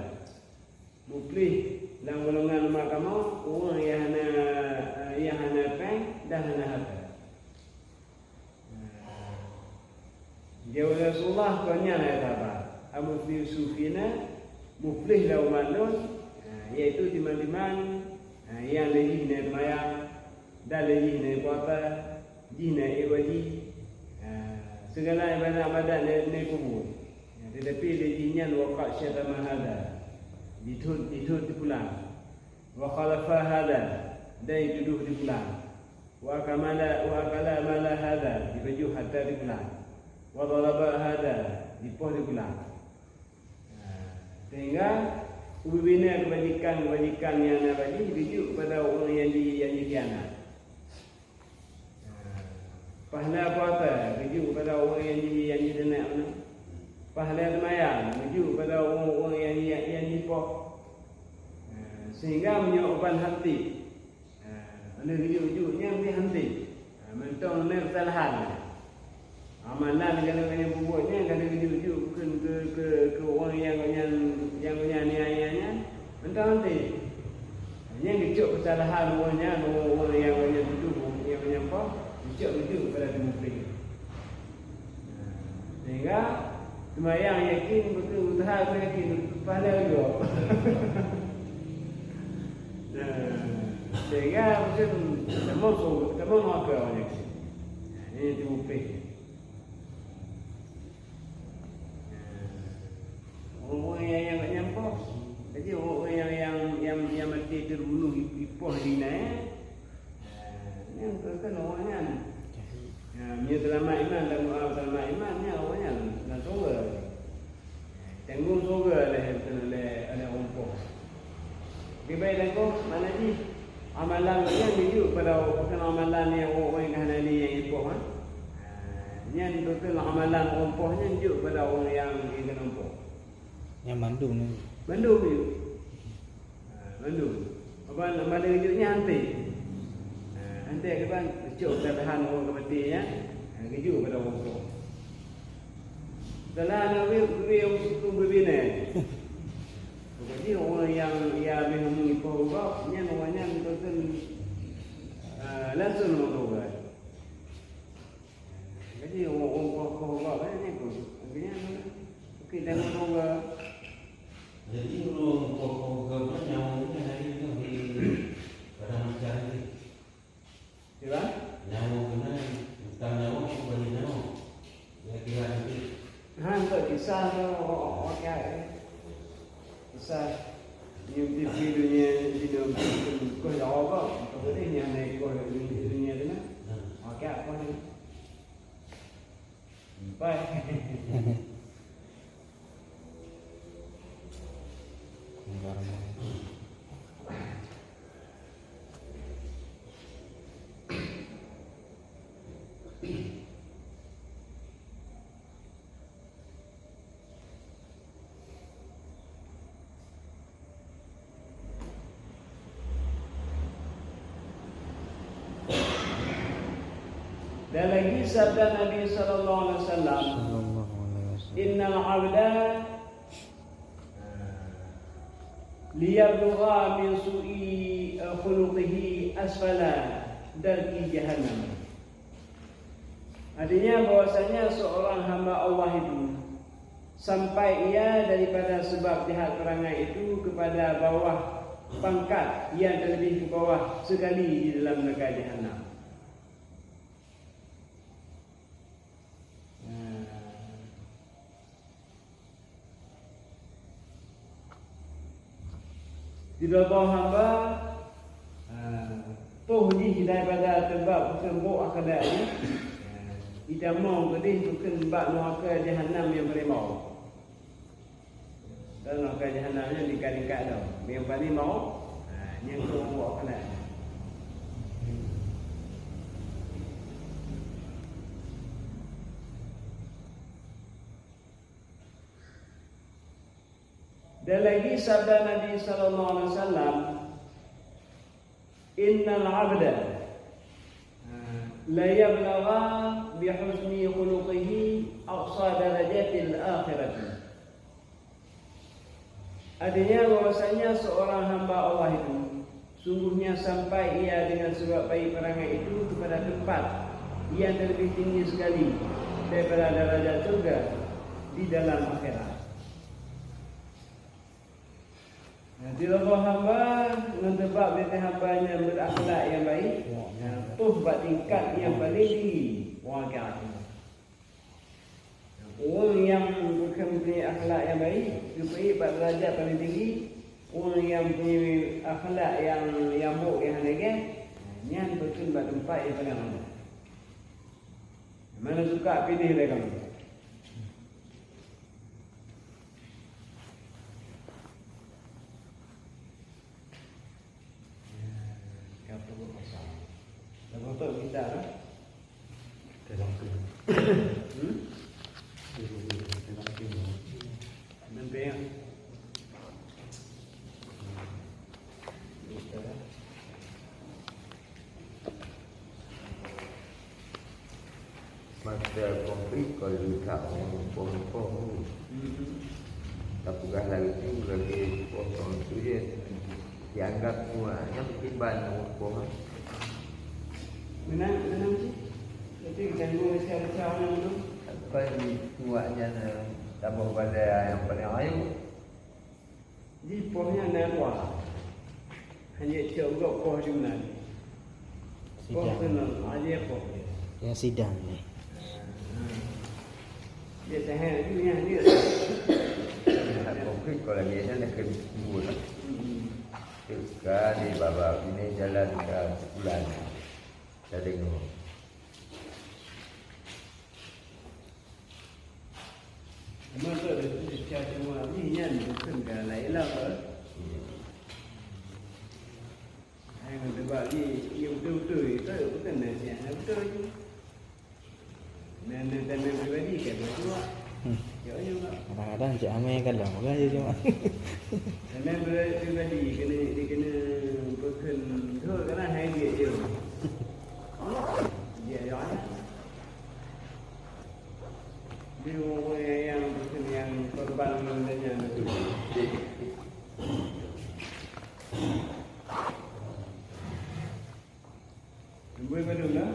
Muflih lam golongan umat kamoe, ureuëng nyang hana, nyang hana péng dan hana hareuta. Jaweueb Rasulullah, "Kon nyan hai sahabat, al-muflisu fina, muflih lam umat lôn, yaitu timan-timan nyang lé jih na seumayang, dan lé jih na puasa, jih na ék wajéb, segala ibadat-ibadat na, na peubuet. Tetapi lé jih nyan waqad syatama hadza, jithot, jithot sipulan, wa qadhafa hadza, dan jitudoh sipulan." Wa akala, wa akala mala hadza, jipajoh hareuta sipulan. Wa daraba hadza, Dipoh di pulang. Sehingga ubé-ubé na keubajikan-keubajikan nyang na bak jih geujok keupada ureuëng nyang ji-, nyang jikhianat. Pahala puasa geujok keupada ureuëng nyang ji-, nyang jikhianat. Pahala seumayang geujok keupada ureuëng-ureuëng nyang ji-, nyang jipoh. Sehingga meunyoe uban hati, Ha, lheueh geujok-jok nyan pih hana. Ha, mantong na keusalahan. Amalan nyang ka lheueh geubuet nyan ka lheueh geujok-jok keu, keu, keu, keu ureuëng nyang gobnyan, nyang gobnyan aniaya nyan, mantong hana. Nyan geucok keusalahan ureuëng nyan, ureuëng nyang gobnyan tudoh, ureuëng nyang gobnyan poh, geucok-jok keupada teumeupreh. Sehingga seumayang yakin, beutôi useuha yakin, pahala juga. Nah, sehingga mungkin teumon su-, teumon meuakeu awak nyan. Ini teumeupreh. Ureuëng nyang, nyang, nyang poh. Jadi ureuëng nyang, nyang, nyang, nyang maté teubunoh ipoh di inan, eh, nyan keukeuen awak nyan. Ya, meunyoe seulamat iman dan, ah, seulamat iman, nyan awak nyan lam syeuruga. Tanggong syeuruga lé, lé, lé ureuëng poh. Kiban tanggong makna jih, amalan nyan geujok keupada ureuëng, bukan amalan nyang ureuëng ka hana lé nyang ipoh, ha? Ha, nyan keukeuen amalan ureuëng poh nyan jok keupada ureuëng nyang, nyang keunong poh. Nyang mandum ni. Mandum jok. Ha, mandum. Apa nama dia jok nyan hana. Ha, hana kiban cok keuadaan ureuëng ka maté nyan. Ha, geujok keupada ureuëng poh. Dalam Nabi, Nabi yang hukum berbina. Jadi orang yang ia memang ipoh ubak, nyan orang nyan betul, ah, langsung orang tobat. Jadi orang, orang poh, poh ubak, kan, ni pun. Artinya, okey, dah orang tobat. Jadi orang poh, poh ubak, nyawa ni hari ni di padang mahsyar ni. Siapa? Nyawa keunan, utang nyawa, kembali nyawa. Ya, kira nanti. Ha, untuk kisah tu, okey. Kisah nyepi dunia, dunia, kau jawab apa? Kau boleh ni, anak kau dunia, dunia tu, nah. Okey, apa ni? Bye. Dan lagi sabda Nabi sallallahu alaihi wasallam, "Innal abda liyablugha min su'i khuluqihi asfala darki jahannam." Artinya bahwasanya seorang hamba Allah itu sampai ia daripada sebab jahat perangai itu kepada bawah pangkat yang terlebih ke bawah sekali di dalam neraka jahanam. Nah. Sidroe hamba, ah, poh jih daripada teubab keu bok akhlak jih, ah, itamong keudeh bukon bak neuraka jahanam nyang paleng bawah. Dan neuraka jahanam nyan tingkat-tingkat tau. Nyang paleng bawah, ah, nyan keu bok akhlak. Dan lagi sabda Nabi sallallahu alaihi wasallam, "Innal abda la yablugha bi husni khuluqihi aqsa darajatil akhirati." Artinya bahwasanya seorang hamba Allah itu sungguhnya sampai ia dengan sebab baik perangai itu kepada tempat yang terlebih tinggi sekali daripada darajat surga di dalam akhirat. Nah, sidroe hamba ngon teubab lé hamba nyang beurakhlak nyang baik, nah, poh bak tingkat nyang paleng tinggi, wah, ka. Ureuëng nyang bukon punya akhlak nyang baik, geupeuék bak darajat paleng tinggi. Ureuëng nyang punya akhlak nyang, nyang bok nyang hana gét, nyan bukon bak teumpat nyang paleng rendah. Mana suka pilih lé kamu. Hmm? Sampai ya. Masa konflik, kalau tak orang mukoh-mukoh tu, tapeugah lagi tu, lagi kosong tu je. Dianggap semua, hanya mungkin ban orang mukoh, kan? Menang, menang tu. Tapi ganggu macam-macam orang tu. Apa yang dituak nyan, eh, tambah pada yang paling ayu. Di poh nyan na dua. Hanya cok gok poh di meunan. Poh Sidang. Keunan, ah, dia poh dia. Yang sidang ni. Dia tahan tu, yang dia. Hak konflik kalau lagi nyan dah kena timbul lah. Hmm. Teuka di babah ini jalan ke bulan. Dah dengar. Masa dah seucah cuma ni nyan bukan ka lain lah, apa? Hai, sebab ni, ni betul-betul, itu bukan nasihat, betul je. Dan, dan, dan pribadi kan, betul tak? Hmm. Ya, ya, tak? Kadang-kadang cik amai kalau, bukan je cuma. Dan, dan pribadi, kena, dia kena bukan, tu kadang hai dia je. Dia, ya, ya. Di orang yang, yang korban meninggal dunia. Boleh padu lah.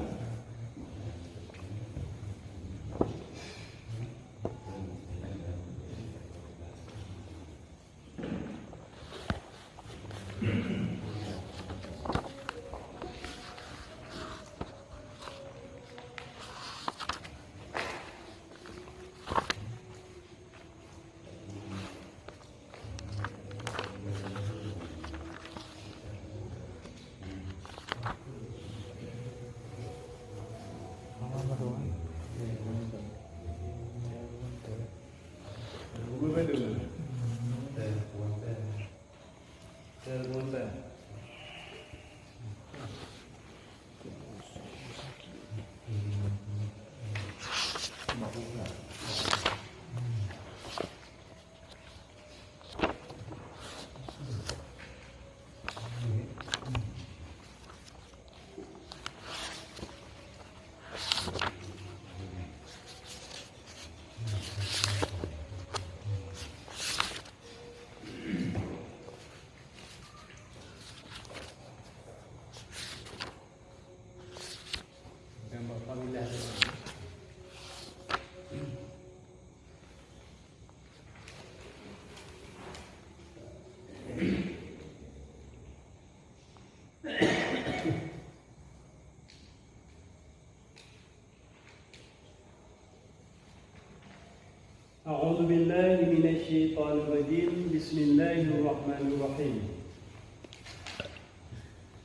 أعوذ بالله من الشيطان الرجيم. بسم الله الرحمن الرحيم.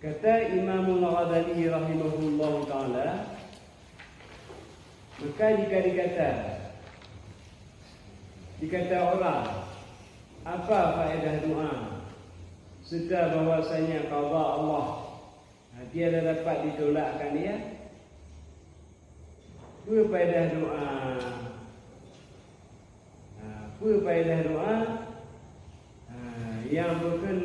Kata Imamul Ghazali rahimahullahu taala, maka jika dikata, dikata orang, apa faedah doa, serta bahwasanya qada Allah tiada dapat ditolakkan dia, peue faedah doa? Ha, peue faedah doa? Ha, nyang bukon,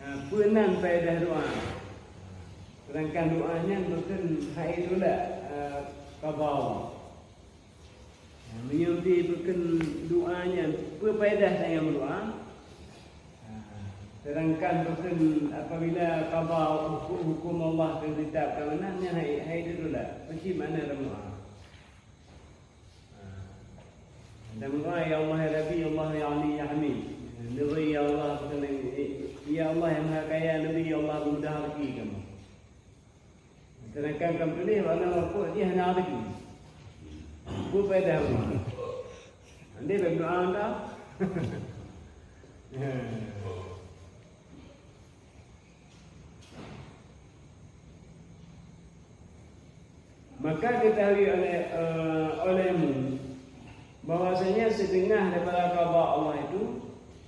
ha, peue nan faedah doa? Sedangkan doa nyan bukon hai tulak, ha, qada. Meunyoe bukon doa nyan, peue faedah tanyoe meudoa? Ha, sedangkan bukon apabila qada huköm, huköm Allah ka geutetapkan meunan, nyan hai, hai ditulak. Peue cit makna tameudoa? Ha, tameudoa, "Ya Allah, ya Rabbi, ya Allah, ya Ali, ya Hamid." Neubri, "Ya Allah, bukon, ya Allah nyang Maha Kaya, neubri, ya Allah, mudah rezeki kamoe." Sedangkan kamoe tuléh bak na, walaupun jih hana rezeki. Peue faedah meudoa? Andai bèk meudoa anda. Maka ketahui oleh, eh, olehmu bahwasanya setengah daripada qada Allah itu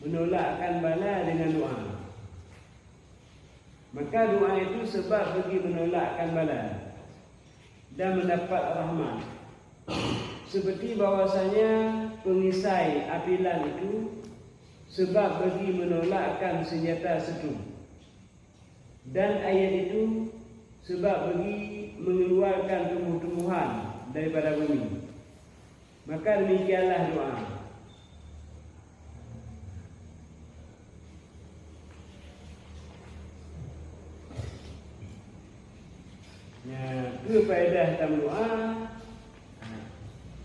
menolakkan bala dengan doa. Maka doa itu sebab bagi menolakkan bala dan mendapat rahmat. Seperti bahwasanya pengisai apilan itu sebab bagi menolakkan senjata setu. Dan ayat itu sebab bagi mengeluarkan tumbuh-tumbuhan daripada bumi. Maka demikianlah doa. Nya, keu faedah tameudoa.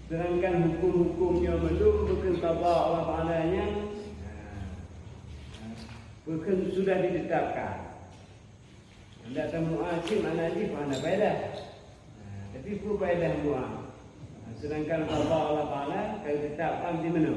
Sedangkan hukum-hukum nyoe mandum bukon qada Allah Taala nyan, bukon sudah ditetapkan. Ndak tameudoa cit makna jih hana faedah. Tapi peue faedah doa? Sedangkan qada Allah Taala ka ditetapkan di mana?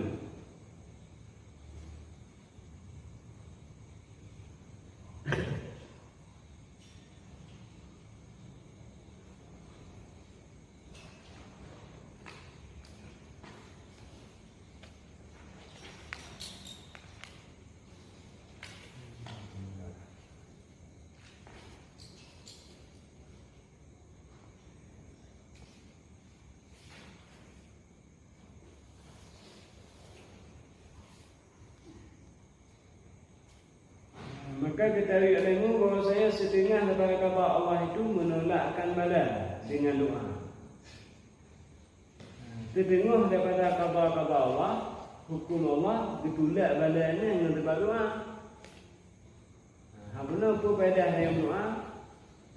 Maka ketahui olehmu bahwasanya setengah daripada qada Allah itu menolakkan bala dengan doa. Setengah daripada qada-qada Allah, hukum Allah, geutulak bala nyan ngon sabab doa. Ha, bunoe peue faedah nyang doa?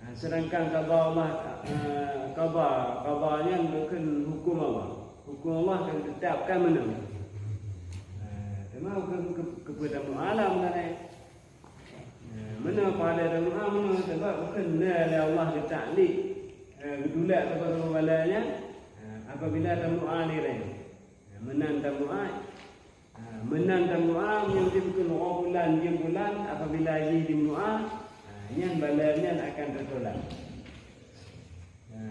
Ha, sedangkan qada Allah, eh, qada, qada nyan bukon hukum Allah. Hukum Allah ka ditetapkan meunan. Ha, teuma keu, keu, keu peue tameudoa lam nyan? Ha, meunan pada tameudoa meunan, sabab bukon na lé Allah geutaklik, eh, geutulak saboh-saboh bala nyan, ha, apabila tameudoa lé nyan. Ha, meunan tameudoa. Ha, meunan tameudoa, meunyoe bukon uroe bulan, jeuem bulan, apabila jih dimeudoa, ha, nyan bala nyan akan teutulak. Ha.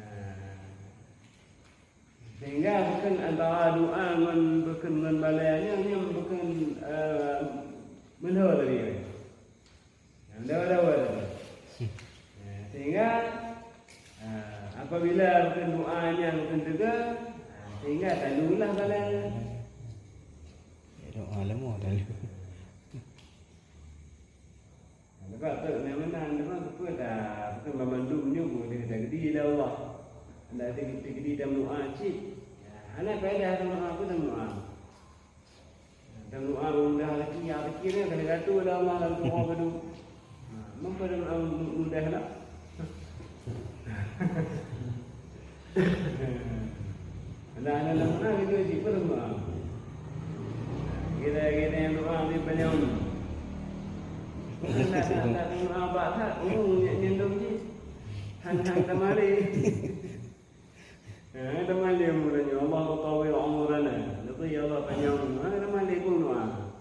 Sehingga bukon antara doa ngon, bukon ngon bala nyan, nyan bukon, eh, meulhö lagèe nyan. Nyang dawa-dawa tadi. Nah, sehingga, ah, apabila bukon doa nyan bukon teuga, ah, sehingga talulah bala nyan. Ya, doa lama talu. Nah, sebab tu, memang, memang betul dah, betul memang dum nyoe boleh dah gede dah Allah. Dah gede dah doa cit. Ya, hana faedah doa apa dah doa. Dan doa mudah lagi, ya, pikir dia kena jatuh dah Allah dalam doa padu. Ha, mengapa doa mudah lah? Ada, ada, ada, ada, gitu, sih, pun doa. Kira, kira yang doa ni banyak. Nak, nak, nak doa abad tak? Oh, nyak nyandung je. Hang, hang tamari. Ha, ada malée bunoe nyoe, "Allahumma tawwil umurana." Nanti, "Ya Allah, panyang umur." Ha, ada malée pun doa.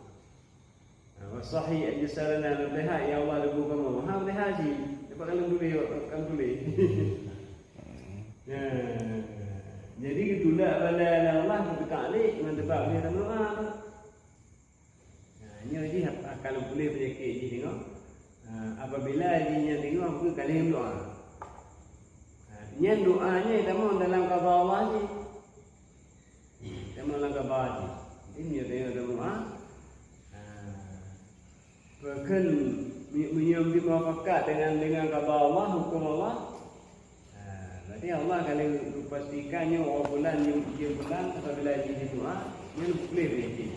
Ha, "Wa sahhi ajsadana." Leubeh hai, "Ya Allah, leubu kamoe." Ha, leubeh hai cit. Dapat kan tuléh, kan tuléh. Ya. Jadi, geutulak bala Allah, geutaklik ngon teupat dia dalam doa tu. Nah, nyoe jih ap-, akan puléh peunyakét jih tengok. Ah, apabila jih nyan tengok, maka ka lheueh doa. Ah, nyan doa nyan tamong dalam qada Allah jih. Tamong dalam qada jih. Jadi, nyoe tengok doa. Ah, bahkan, me-, meunyoe muwafaqat dengan, dengan qada Allah, hukum Allah, Ha, berarti Allah ka lheueh geupastikan nyoe uroe bulan, nyoe jeuem bulan, apabila jih doa, nyan puléh peunyakét.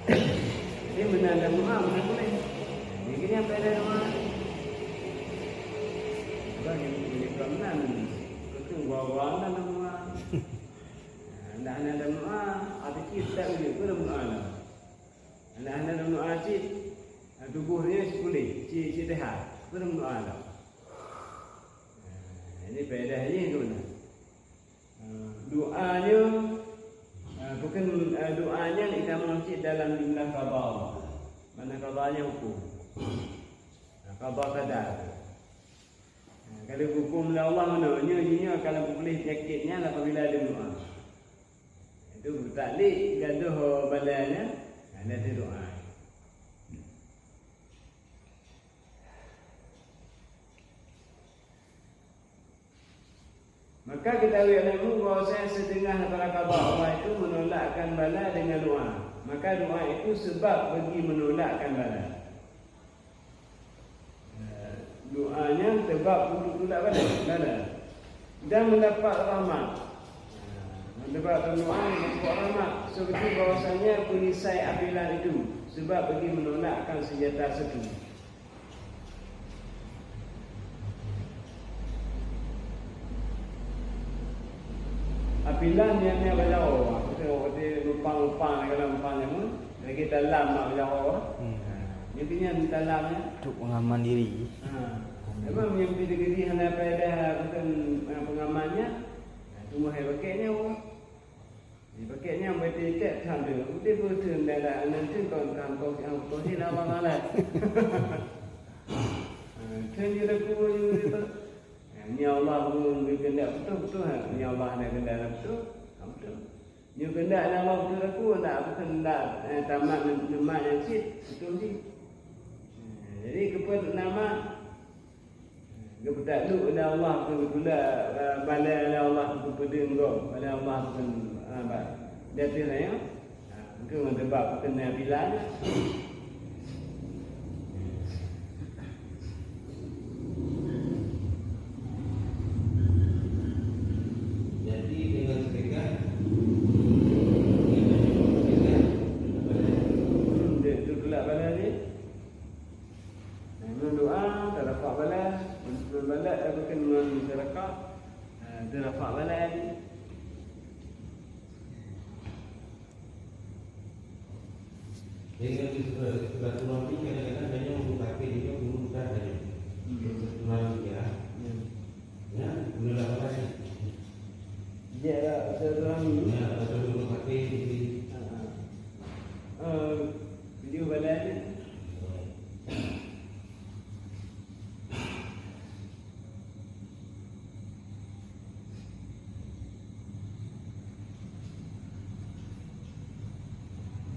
Jadi, meunan lam doa, meunan puléh. Jadi, nyan pada doa. Sebab nyan, nyan bukan meunan. Beutôi gua-gua meunan lam doa. Ha, ndak hana lam doa, hati kita ni, itu lam doa lah. Hana, hana lam doa cit, ha, tuboh nyan sipuléh, cit, cit teuhat. Itu lam doa lah. Ha, ini faedah jih tu nah. Ha, doa nyoe, ha, bukan, ha, doa nyan itamong cit dalam jumlah qada Allah. Makna qada nyan hukum. Ha, qada qadar. Ha, ka lheueh hukum lé Allah meunoe, nyoe jih nyoe akan puléh peunyakét nyan apabila ada doa. Itu taklik gadoh bala nyan, ha, ada doa. Ka geutawi lé ulama bahwasanya siteungoh daripada qada Allah itu menolakkan bala dengan doa. Maka doa itu sebab bagi menolakkan bala. Doa nyan sebab untuk tulak bala. Bala. Dan mendapat rahmat. Mendapat doa, mendapat rahmat. Seperti bahwasanya perisai api lan itu sebab bagi menolakkan senjata setu. Api lan nyan, nyan bak jaroe, aku tengok kata lupang-lupang dalam lupang nyan, lagi dalam bak jaroe. Hmm. Nyan pi nyan dalam nyan. Untuk pengaman diri. Ha. Memang nyan pi deugedi hana faedah bukan, ha, pengaman nyan. Ha, tu hai pakai nyan. Di pakai nyan berarti tak tham tu. Dia betul dah dah nanti kau kau kau kau sila malam. Ha, kan dia dah kubur juga tu. Nyoe Allah pun geukeundak beutôi-beutôi, ha. Nyoe Allah na keundak na beutôi, ha, beutôi. Nyoe keundak na Allah beutôi laku, nak keundak, eh, tamat nem-, neuma nyang cit, beutôi cit. Eh, jadi keupeue nama, eh, geupeutak duek lé Allah, keu geutulak, eh, bala lé Allah, keu geupeudeueng gob, bala Allah, keu, eh, ba-, di ateueh nyoe. Mungkin ngon sebab keukeuna bila. Jadi dengan sedekah, dengan sedekah, dia tu tulak bala dia. Dengan doa, tadapak bala, dengan bala, eh, bukan dengan sedekah, eh, tadapak bala dia. Jadi, kalau kita silaturahmi, kadang-kadang hanya untuk pakai juga, untuk bukan hanya. Hmm. Untuk silaturahmi, ya. Hmm. Ya, guna lah orang lain. Dia lah silaturahmi. Ya, atau untuk pakai, jadi. Ha, ha. Eh, video balai ni.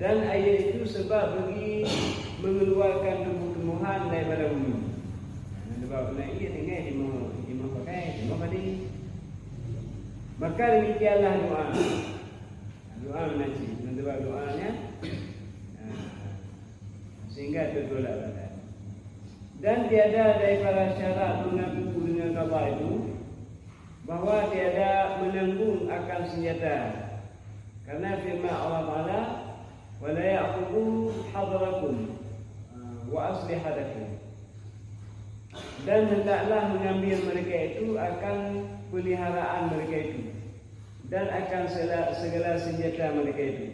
Dan air itu sebab bagi mengeluarkan tumbuh-tumbuhan daripada bumi. Nah, sebab kena air tinggal di mana, di mana pakai, di mana padi. Maka demikianlah doa. Doa menanti. Sebab doanya, ah, sehingga tertolak badan. Dan tiada daripada syarat mengaku dengan qada itu, bahwa tiada menanggung akan senjata. Karena firman Allah Taala, "Wa la ya'khudhu hadrakum, ah, wa aslihatakum." Dan hendaklah mengambil mereka itu akan peliharaan mereka itu, dan akan segala, segala senjata mereka itu.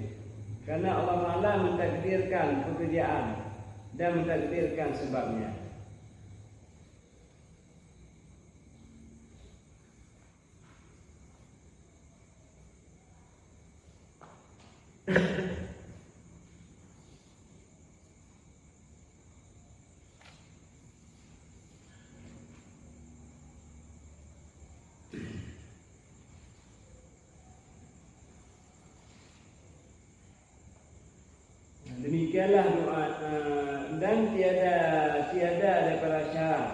Karena Allah Taala mentakdirkan pekerjaan dan mentakdirkan sebabnya. Demikianlah doa, eh, dan tiada, tiada daripada syarat,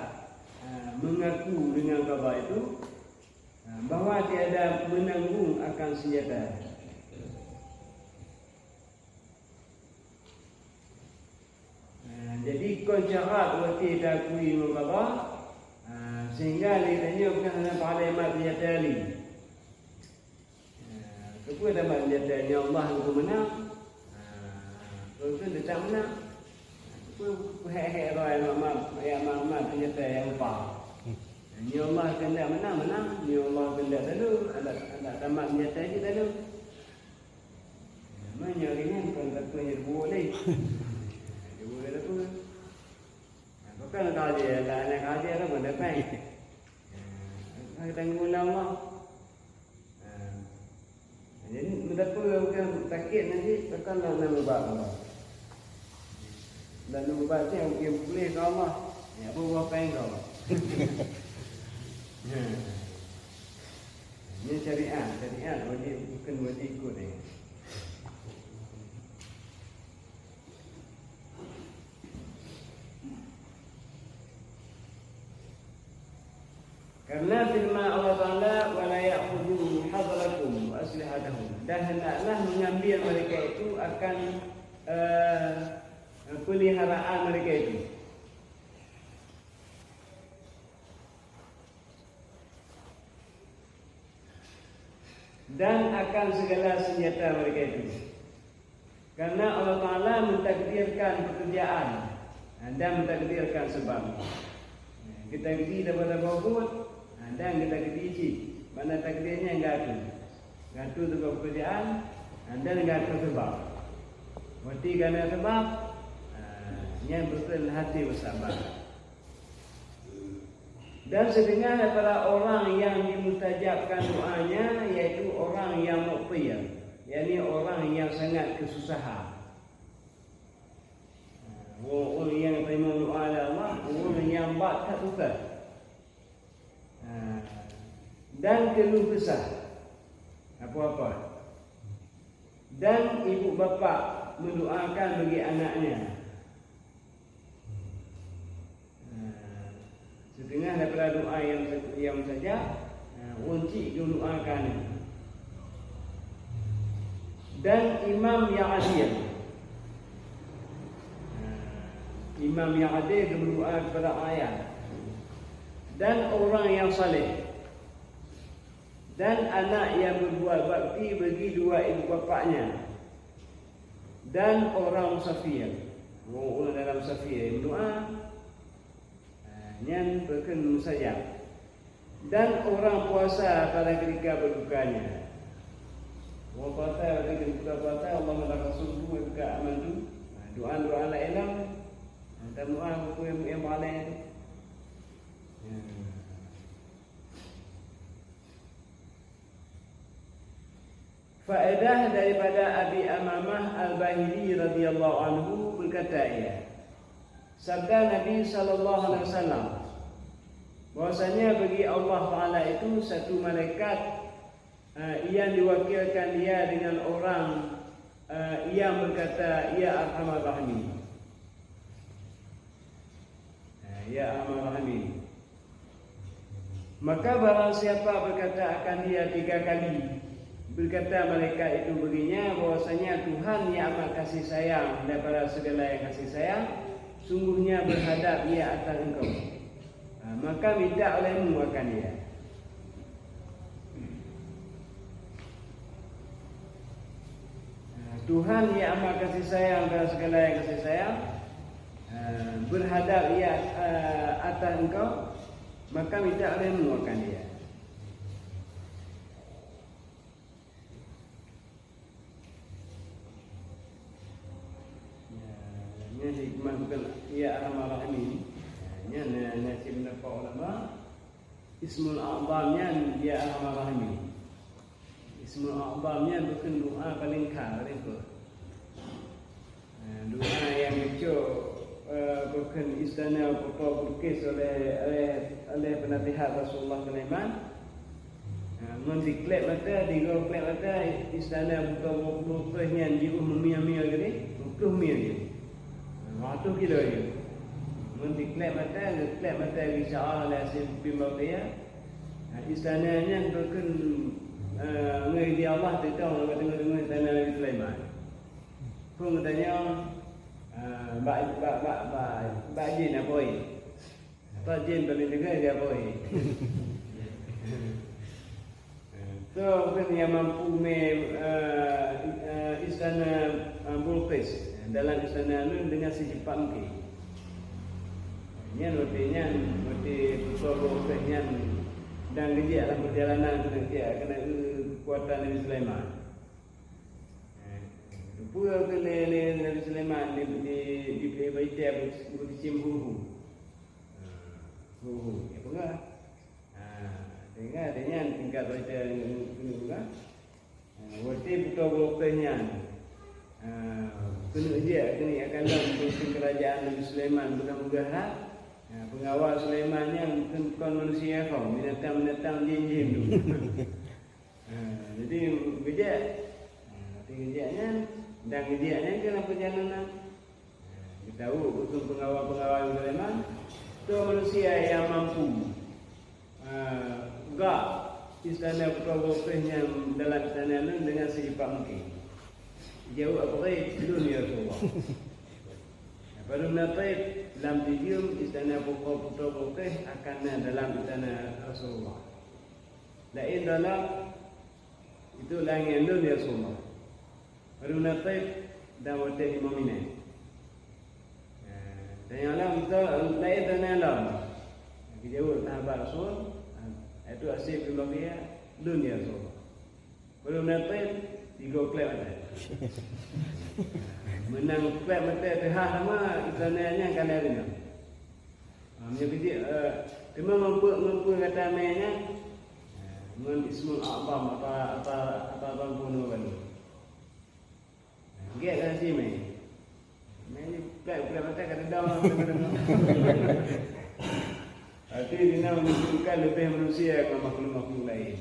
eh, mengaku dengan qada itu, eh, bahwa tiada menanggung akan senjata. Eh, jadi kon syarat watée takui ngon qada, eh, sehingga lé tanyoe bukan hana pahala mat senjata lé. Keupeue tamat senjata nyoe Allah nyang peumeunang? Ha, beutôi teutab meunang. Keupeue peuhek-hek droe mak-mak, ya mak-mak senjata nyang lupa. Nyoe Allah keuneuk meunang, meunang. Nyoe Allah keuneuk tadu, adak, adak tamat senjata jih tadu. Meunyoe ringan kon takue nyang buet lé. Buet lé takue. Bukan kaji, adak aneuk kaji tu pun dapat. Ha, tanggung Allah. Ha. Jadi, meudapeue bukan sakét nanti, tekan lam nama bak Allah. Dan nama bak tu yang mungkin pulih ke Allah. Ya, apa buah peng ke Allah? Ha. Ini syariat, syariat wajib, bukan wajib ikut dia. Karena firman Allah Taala, "Wa la ya'khudhu Dan hendaklah mengambil mereka itu akan, eh, peliharaan mereka itu. Dan akan segala senjata mereka itu. Karena Allah Ta'ala mentakdirkan pekerjaan dan mentakdirkan sebab. Kita geubi daripada buet, dan kita geubi cit. Mana takdirnya gatu. Gatu sebab pekerjaan, dan gatu sebab. Berarti karena sebab, nyan betul hati bersabar. Dan setengah daripada orang yang dimustajabkan doanya, yaitu orang yang muqtir, yakni orang yang sangat kesusahan. Ureuëng nyang teurimong doa lé Allah, ureuëng nyang bak that susah. Dan keluh kesah. Apa-apa. Dan ibu bapak mendoakan bagi anaknya. Setengah daripada doa yang, yang saja, ureuëng cit geudoakan. Dan imam yang adil. Imam yang adil geudoa kepada ayah. Dan orang yang saleh. Dan anak yang berbuat bakti bagi dua ibu bapaknya. Dan orang musafir. Ureuëng dalam musafir doa. Nyan bukon mustajab. Dan orang puasa pada ketika berdukanya. Orang puasa pada ketika puasa, Allah dan Rasul buka aman tu. Doa-doa lain lah. Dan doa buku yang, yang paling tu. Faedah daripada Abi Amamah Al-Bahili radhiyallahu anhu, berkata ia, sabda Nabi sallallahu alaihi wasallam, bahwasanya bagi Allah Taala itu satu malaikat, eh, yang diwakilkan dia dengan orang, eh, yang berkata, "Ya Arhamar Rahimin." Eh, "Ya Arhamar Rahimin." Maka barang siapa berkata akan dia tiga kali, berkata malaikat itu baginya bahwasanya Tuhan yang amat kasih sayang daripada segala yang kasih sayang, sungguhnya berhadap ia atas engkau. Ha, maka minta olehmu akan dia. Ha, Tuhan yang amat kasih sayang daripada segala yang kasih sayang, eh, berhadap ia, eh, atas engkau, maka minta olehmu akan dia. Ya, nyan hikmah bukan ya Arhamar Rahimin. Nyan, nyan, nyan cit pendapat ulama. Ismul A'zam nyan ya Arhamar Rahimin. Ismul A'zam nyan bukon doa paling kha, paling peuet. Eh, doa nyang geucok, eh, bukon istana Buto Bilqis oleh, oleh, oleh peunasihat Rasulullah Sulaiman. Eh, ngon diklep mata, digoe klep mata, istana Buto Bilqis nyan jiôh meumia-mia geude, peuet ploh mil jih. Lima ratus kilo jih. Ngon diklep mata, geuklep mata geusya'ar lé Hasim bin Balqiyah. Nah, istana nyan bukon, eh, ngon idin Allah teutong lam teungoh-teungoh istana Nabi Sulaiman. Phon geutanyong, eh, bak, bak, bak, bak, bak jin apa, eh? Atau jin paling deungoe dia apa, eh? So, mungkin yang mampu me, eh, eh, istana, eh, Bilqis. Dalam istana nyan dengan secepat mungkin. Nyan watèe nyan, watèe Buto Bilqis nyan dan geujak lam perjalanan keuneuk jak keuneuk eu keukuatan Nabi Sulaiman. Eh, peue keu lé, lé Nabi Sulaiman di, di, di, di Baitèe beucicém hu-hu. Hu-hu, ya peugah. Ha, sehingga nyan tingkat Baitèe keuneuk peugah. Ha, watèe Buto Bilqis nyan, ha, keuneuk jak keuneuk akan lom peumimpin keurajaan Nabi Sulaiman, mudah-mudahan, ha, peungawal Sulaiman nyan kon, kon manusia keu, binatang-binatang jin-jin tu. Ha, jadi geujak. Ha, tapi geujak nyan, dan geujak nyan keuh lam perjalanan. Ha, geutawök keu peungawal-peungawal Sulaiman, tu manusia yang mampu. Ha, gak. Istana putroe Bilqis nyan dalam istana lôn deungon seuipat mungken. Jaweueb Abu Thalib, "Lôn, ya Rasulullah." Baru na Thalib lam jijeuem istana putroe Bilqis akan na dalam istana Rasulullah. Laén dalam itu laén ngon lôn, ya Rasulullah. Baru na Thalib dan watée limong minét. Dan nyang lom tu laén tu na lom. Geujaweueb sahabat Rasul, itu Asif bin Rabi'ah, "Lôn, ya Rasulullah." Baru na Thalib, tiga klep mata. Meunang klep mata teuhah sama, itu na nyang kana ringan. Ha, meunyoe keujiek, eh, teuma ngon peue, ngon peue gata mé nyan? Ha, ngon Ismul A'zam, apa, apa, apa, apa bunoe kan? Ha, gét kan si mé? Mé ni plat, plat mata ka teudoe. Berarti dina menunjukkan lebih manusia ngon makhluk-makhluk lain.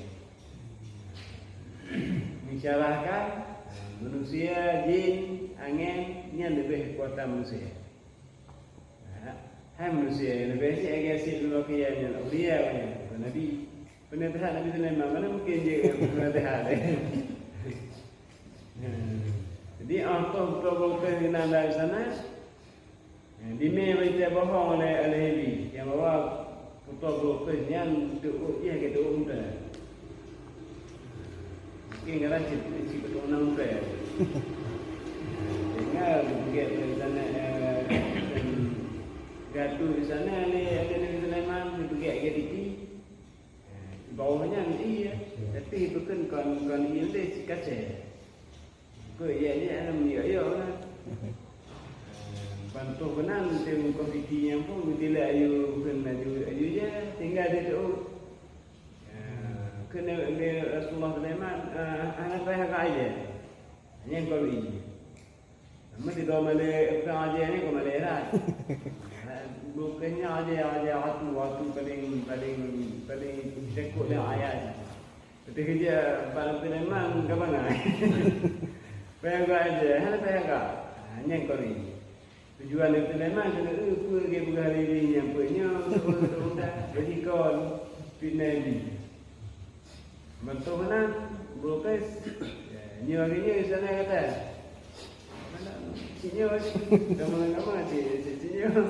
Mensyarahkan, ha, manusia, jin, angén, nyan lebih kekuatan manusia. Ha, hai manusia, leubeh jih lagèe Asif bin Barkhiyah nyan, aulia nyan, bukan nabi. Peunateuhat Nabi Sulaiman, mana mungkin jih peunateuhat. Ha. Jadi, ah, toh beutôi-beutôi keunan dari sana. Ha, dimé berita bohong oleh, oleh Nabi, nyang bahwa putroe Bilqis nyan teuôt jih lagèe teuôt unta. Mungkin kadang cit, cit beutôi nam pèng. Tinggal geupeugèt dari sana, eh, gatu di sana lé, lé Nabi Sulaiman, geupeugèt lagèe titi. Eh, di bawah nyan ie, tapi bukon kon, kon ie lé, cit kacèe. Keu ie, ie, lam yök-yök lah. Ban toh keunan, tem kon titi nyan pun, geutilek ayu, bukon ayu, ayu jih, tinggal di teuôt. Keuneuk lé Rasulullah Sulaiman, eh, hana payah ka aja. Nyan kon ie. Namun di dalam malée, bukan aja ni, kon malée lah. Bukannya aja, aja atu, atu paling, paling, paling jago lah ayat. Tapi kerja Nabi Sulaiman, ka bangai. Payah ka aja, hana payah ka. Ha, nyan kon ie. Tujuan Nabi Sulaiman keuneuk, eh, peue lagèe peugah lé nyang peue nyoe, peue, peue, peue, jadi kon fitnah jih. Mantong meunan, Bilqis, nyoe lagèe nyoe istana gata. Cit nyoe, kamoe, kamoe, cit, cit, cit nyoe.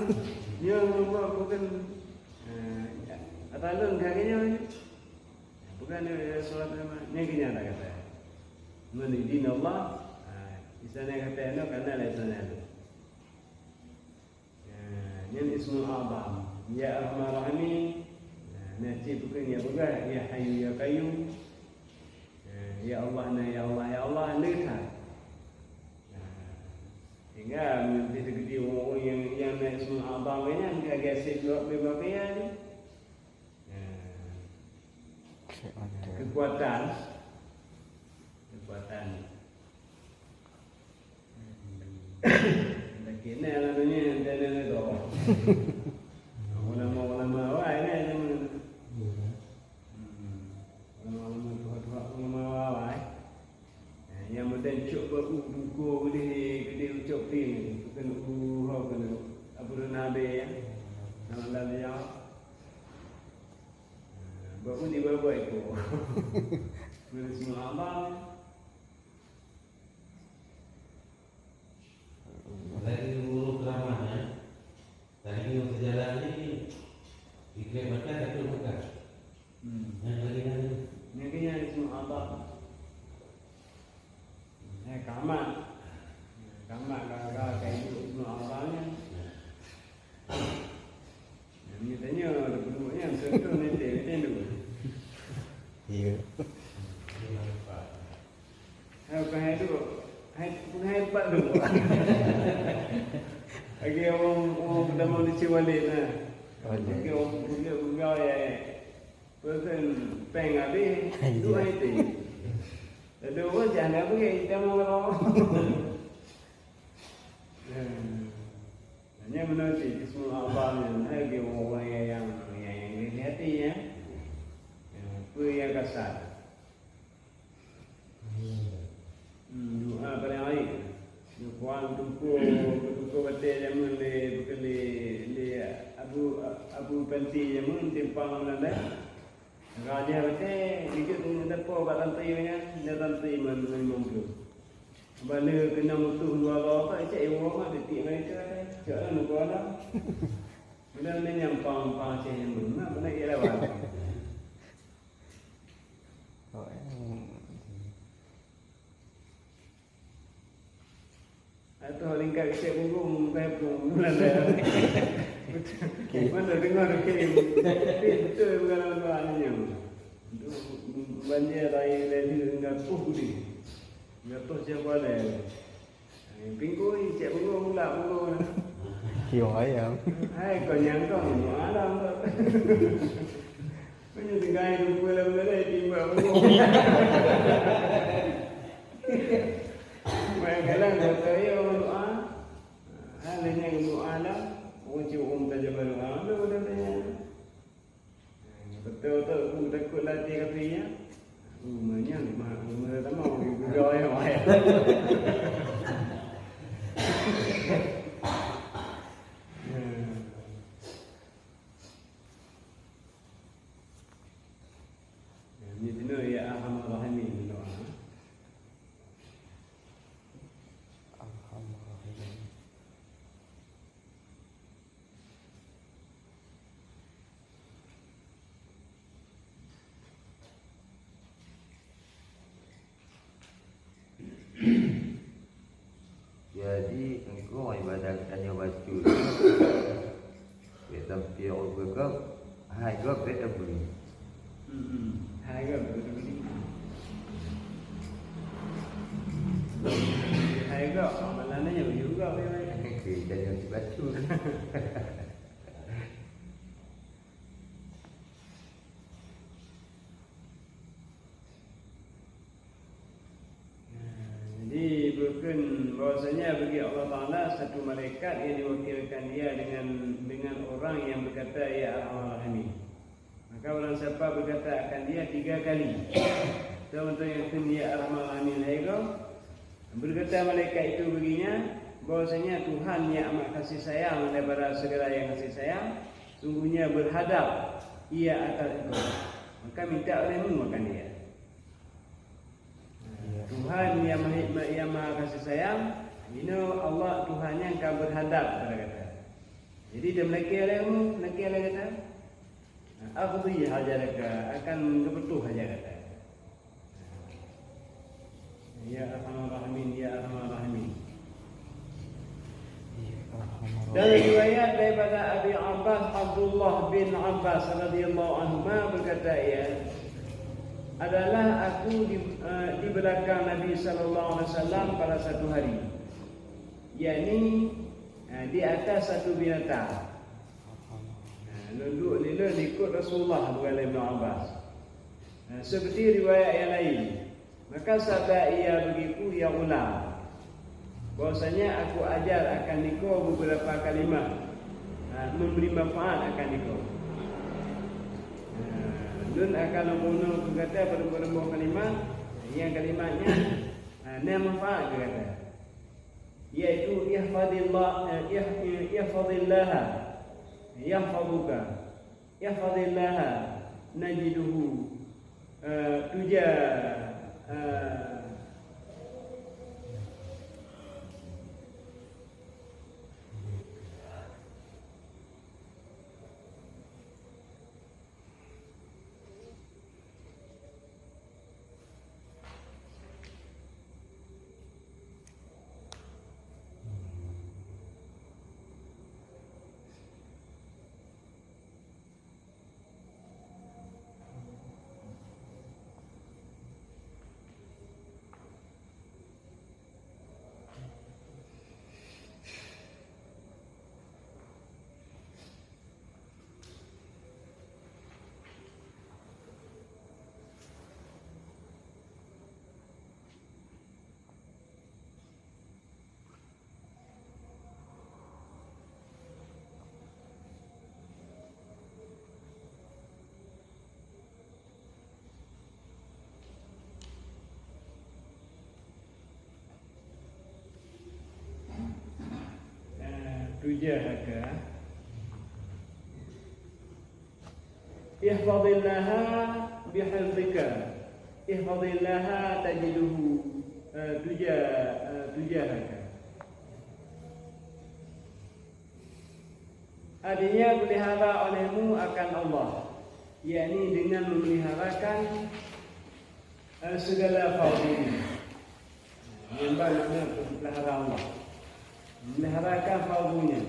Nyoe meubok bukon, eh, ata lôn ka lagèe nyoe. Bukan, eh, surat nama, nyan lagèe nyan gata. Ngon idin Allah, eh, istana gata nyoe ka na lé istana lôn. Ya, nyan Ismul A'zam. Ya Arhamar Rahimin. Nah, na cit bukon ya peugah, Ya Hayyu Ya Qayyum. Ya, ya Allah, na ya Allah, ya Allah, na that. Nah, sehingga nanti teukeudi ureueng nyang, nyang na Ismul A'zam nyan, ka geuseuet lom bak dia tu. Ya. Kekuatan. Kekuatan. Sakét nyan lam donya, entah na lagoe. Ulama-ulama awai nyan jameun. Hmm. Ulama-ulama tuha-tuha ulama awai. Nyang meudan cok bak u buko keudeh, keudeh ucok pin, bukan u ho keunoe. Abu Nabi ya. Nama dah dia. Bak u di bawah itu. Meunyoe semua abang. Lagi urus ceramahnya, tadi nyoe seujalan ni, di Krek Mata ka trok Mekah. Hmm. Nyang lagi nyan. Nyang keu nyan Ismu Allah. Eh, kamat. Kamat gara-gara ka idup Ismu Allah nyan. Nyang tanyoe, geuruek nyan, contoh nanti, nanti dulu. Iya. Hai, bukan hai tu. Hai, bukan hai empat tu. Lagi orang, orang pertama di Cik Walid lah. Oh, iya. Lagi orang budak-budak ya. Pesan peng habis, iya, dua itu. Lalu orang jangan habis, kita mau ngomong. Hmm. Hanya menurut Ismu Allah ni, lagi orang yang, yang, yang hati-hati ya. Ya, apa yang kasar. Hmm, doa paling baik. Nyoe kuan tuku, tuku batèe jameun lé, bukan lé, lé Abu, Abu Panti jameun timpang Belanda. Raja beutôi, dijok teungoh dapo bak tantri nyan, nyan tantri man, man limong ploh. Bala keunong utoh dua loe ka, cek iwoe mak titik mereka teh. Cek lah nuko lah. Bila ni nyang pang-pang cek nyang beuna, beuna ia lawan. Oh, eh. Atau lingkat kecek burung, bukan burung, bukan dah. Mana dengar, okey. Betul, bukan orang tua ni nyang. Banjir raya lagi enggak tuh gudi. Enggak tuh siapa dah. Pingkui, cek burung, pula burung. Kio ayam. Hai, kau nyangkong, alam tu. Meunyoe tinggai rupa lam balai timbak ureueng. Maka lah, gata ya ureueng doa. Ha, lheueh nyan doa lah. Ureueng cit ureueng tajak bak doa, udah, udah, udah. Betul-betul aku takut lah hati kata ya. Oh, manyang mah, mah sama, ureueng gurau ya, wahai. Ya. Nyoe, ya Arhamar Rahimin, doa. Arhamar Rahimin. Jadi, engkau ibadah tanyoe bacut. Bèk tampie ureueng gop, hai gop bèk tabri. Hmm, hai gop bèk tabri. Hai gop, amalan nyan juga, ya, ya. Oke, tanyoe bacut. Nah, jadi, bukon bahwasanya bagi Allah Taala satu malaikat yang diwakilkan Dia dengan, dengan orang yang berkata, "Ya Arhamar Rahimin." Maka barang siapa berkata akan Dia tiga kali, atau untuk yang kheun, "Ya Arhamar Rahimin," hai gop, berkata malaikat itu baginya, bahwasanya Tuhan yang amat kasih sayang daripada segala yang kasih sayang, sungguhnya berhadap Ia atas engkau. Maka minta olehmu akan Dia. Tuhan yang maha, yang maha kasih sayang, inoe Allah Tuhan nyan ka berhadap kepada gata. Jadi, dia melakée lé kamu, melakée lé gata. Aqdi hajataka, akan geupeutoh hajat gata. Ya Arhamar Rahimin, ya Arhamar Rahimin. Dan riwayat daripada Abi Abbas, Abdullah bin Abbas radhiyallahu anhuma berkata, ia adalah aku di, eh, di belakang Nabi sallallahu alaihi wasallam pada satu hari, yakni, eh, di atas satu binatang. Eh, lôn duek lé lôn ikot Rasulullah, bukan lé Ibnu Abbas. Eh, seperti riwayat yang lain. Maka sabda ia bagiku, "Ya ghulam, bahwasanya aku ajar akan niko beberapa kalimah, ha, memberi manfaat akan niko." Ha, lôn akan lôn bunoe keu gata beureumbôh-reumbôh kalimah, nyang kalimah nyan, ha, na manfaat keu gata. Yaitu, ihfadillah, eh, ih-, ihfadillaha yahfaduka. Ihfadillaha najidhu, eh, tuja, eh, Eh, tuja haka. Ihfazillaha bihifzika, ihfazillaha tajidhu, eh, tuja-, eh, tujahaka. Artinya, pelihara olehmu akan Allah, yakni dengan memeliharakan, eh, segala fardu-Nya. Nyang ba makna pelihara Allah, memeliharakan fardu-Nya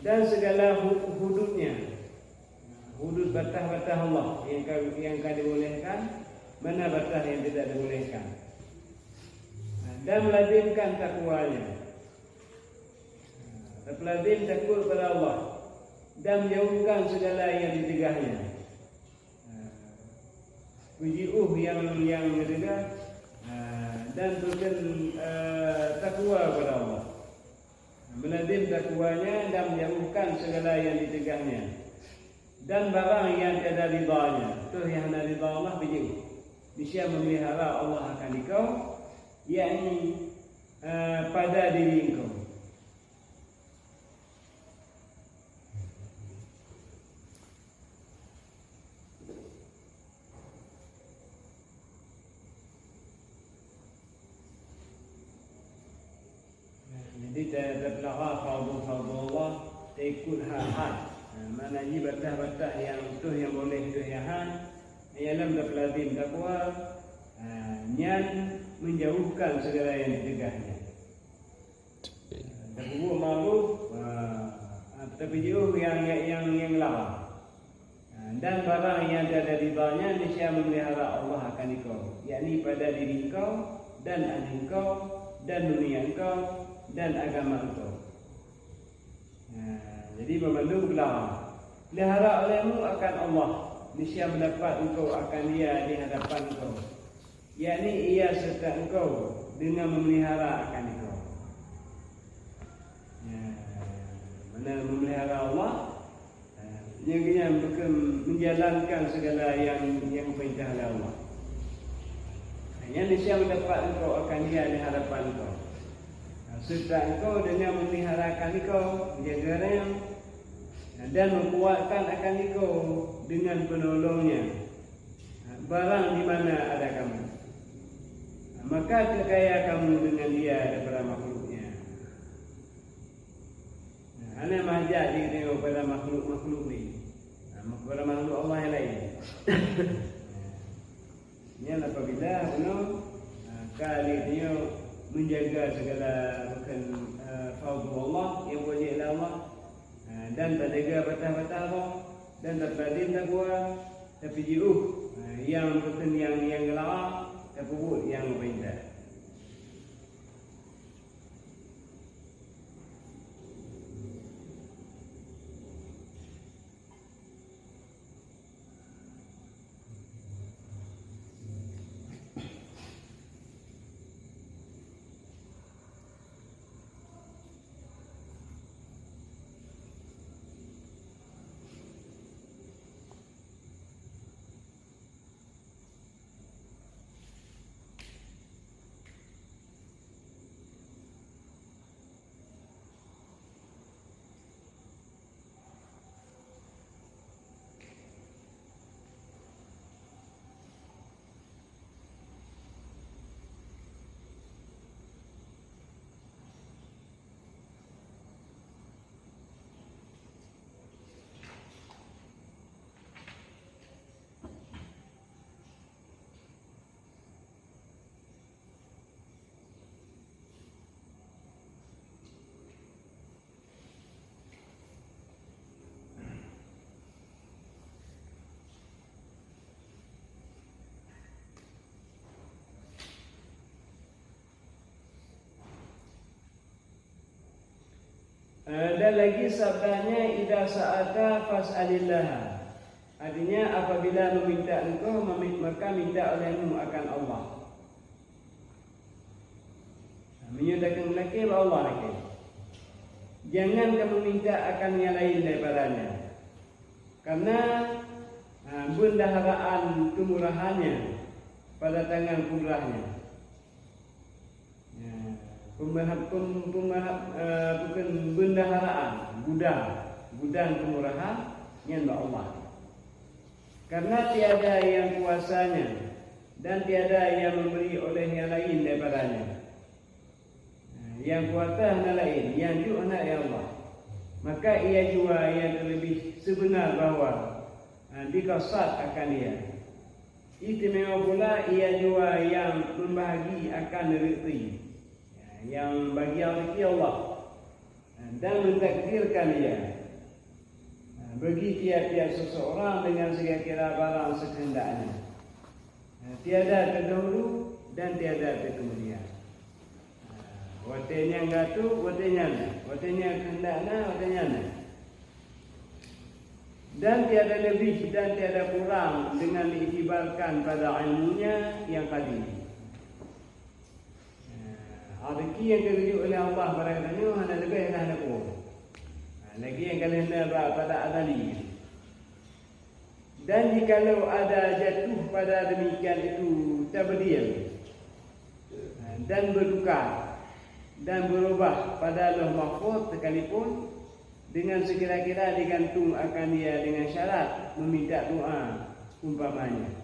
dan segala hu-, hudud-Nya. Hudud, batah-batah Allah yang ka, yang ka dibolehkan, mana batah yang tidak dibolehkan. Dan melazimkan takwa-Nya. Tapeulazim takut pada Allah dan menjauhkan segala yang dicegah-Nya. Puji uh yang, yang dicegah, dan beuken, eh, takwa pada Allah. Meulazim takwa-Nya dan menjauhkan segala yang dicegah-Nya. Dan barang yang tiada ridha-Nya, toh nyang hana ridha Allah, beujeuet. Misal memelihara Allah akan ikau, yakni, eh, pada diri engkau. Jadi, ta-, tapeulara fardu-fardu Allah, taikut hat-hat. Nah, makna jih batah-batah nyang toh nyang boleh, toh nyang han. Nyang lom tapeulazim takwa, ah, nyan menjauhkan segala yang dicegah-Nya. Tapeubuet ma'ruf, ah, tapeujiôh nyang, nyang, nyang, nyang larang. Dan barang nyang tiada ridha-Nya, niscaya memelihara Allah akan ikau, yakni pada diri engkau, dan aneuk engkau, dan dunia engkau, dan agama engkau. Nah, jadi, banmandum geularang. Pelihara olehmu akan Allah, niscaya meudapat engkau akan Ia di hadapan engkau, yakni Ia serta engkau dengan memelihara akan ikau. Ya, mana memelihara Allah? Nyang nyan beuken menjalankan segala yang, yang perintah oleh Allah. Nyan niscaya meudapat engkau akan Ia di hadapan engkau. Serta engkau dengan memelihara akan ikau, menjaga nyan, dan meukuatkan akan ikau dengan penolong-Nya. Barang di mana ada kamu, maka keu kaya kamu dengan dia daripada makhluk-Nya. Hana meuhajat di tanyoe pada makhluk-makhluk ni, pada makhluk Allah yang lain. Nyan apabila bunoe, ka lé tanyoe menjaga segala rukun, eh, fardu Allah yang wajib oleh Allah, dan tajaga batah-batah Allah, dan tapeulazim takwa, tapeujiôh, ha, nyang beuken nyang, nyang geularang, tapeubuet nyang geupeurintah. Eh, dan lagi sabda-Nya, "Idza sa'alta fas'alillah." Artinya, apabila meminta engkau, mami-, maka minta olehmu akan Allah. Meunyoe takheun lakée, bak Allah lakée. Jangan kamu minta akan nyang laén daripada Nyan. Karena, ha, beundaharaan keumurahan-Nya pada tangan kudrah-Nya. Ya, peumaham, pem-, peumaham, eh, bukan beundaharaan, gudang, gudang keumurahan nyan bak Allah. Karena tiada nyang kuasanya, dan tiada nyang memberi oleh nyang lain daripadanya. Nyang kuasa hana laén, nyang jok hana ya Allah. Maka ia jua nyang terlebih sebenar bahwa, ha, dikasat akan ia. Istimewa pula ia jua nyang membahagi akan rezeki, nyang bagi rezeki Allah, ha, dan mentakdirkan ia, ha, bagi tiap-tiap seseorang dengan sekira-kira barang sekehendaknya. Ha, tiada terdahulu dan tiada terkemudian. Ha, watée nyan gatu, watée nyan, watée nyan keuheundak na, watée nyan na. Dan tiada lebih dan tiada kurang dengan diiktibarkan pada ilmunya yang qadim. Ha, rezeki nyang ka geujok lé Allah bak geutanyoe hana leubeh dan hana kurang. Ha, lagée nyang ka lheueh na bak pada azali. Dan jikalau ada jatuh pada demikian itu tabdil, dan bertukar, dan berubah pada Lauh Mahfuz sekalipun, dengan sekira-kira digantung akan dia dengan syarat meminta doa, umpamanya.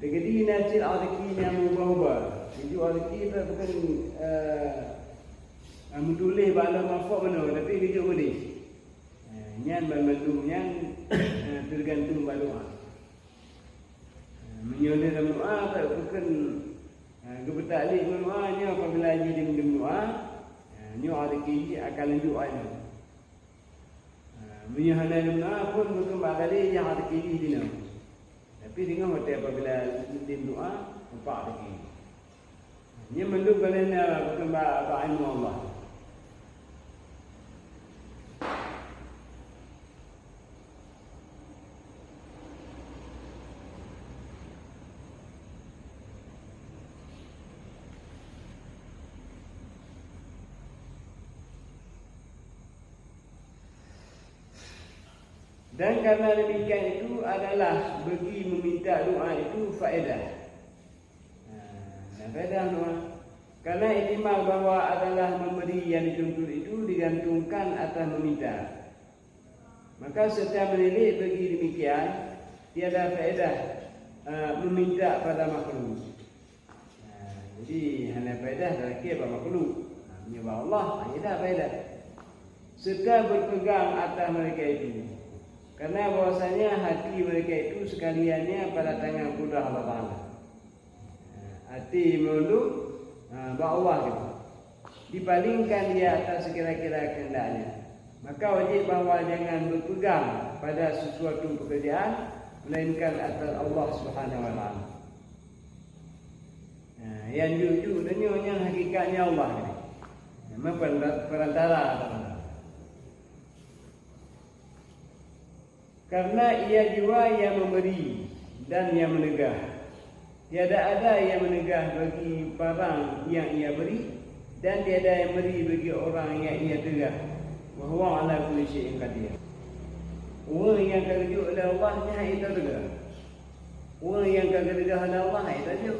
Teujadi na cit rezeki nyang meubah-ubah. Geujok rezeki tu bukan, eh, meutuléh bak Lauh Mahfuz meunoe, tapi geujok udeh. Eh, nyan banmandum nyan, eh, teugantung bak doa. Eh, meunyoe lé lam doa, tak bukan, eh, geupeutaklik ngon doa, nyoe apabila jih dem-dem doa, eh, nyoe rezeki jih akan lanjut ai nyoe. Ha, meunyoe hana leumoh pun, mungken bak kali nyang hana kili dinoe. Tapi deungoe watée apabila tem doa, upak lagi. Nyan mandum ka lheueh na bukon bak, bak ilmu Allah. Dan karena demikian itu adalah bagi meminta doa itu faedah. Nah, faedah doa. Karena ihtimal bahwa adalah memberi yang dituntut itu digantungkan atas meminta. Maka serta menilik bagi demikian, tiada faedah, eh, meminta pada makhluk. Ha, jadi hana faedah talakée bak makhluk. Ha, meunyoe bak Allah, ha, nyan faedah. Serta berpegang atas mereka itu. Karena bahwasanya hati mereka itu sekaliannya pada tangan kudrat Allah Taala. Ha, hati meunurut, ha, bak Allah itu. Dipalingkan dia atas sekira-kira kehendaknya. Maka wajib bahwa jangan berpegang pada sesuatu pekerjaan melainkan atas Allah Subhanahu wa Taala. Nah, nyang jujur tanyoe nyan hakikatnya Allah. Memang perantara. Karena ia jua yang memberi dan yang menegah. Tiada ada yang menegah bagi barang yang ia beri, dan tiada yang beri bagi orang yang ia tegah. Wa huwa ala kulli syai'in qadir. Ureuëng nyang ka geujok lé Allah nyan hana itegah. Ureuëng nyang ka geutegah lé Allah hana itegah.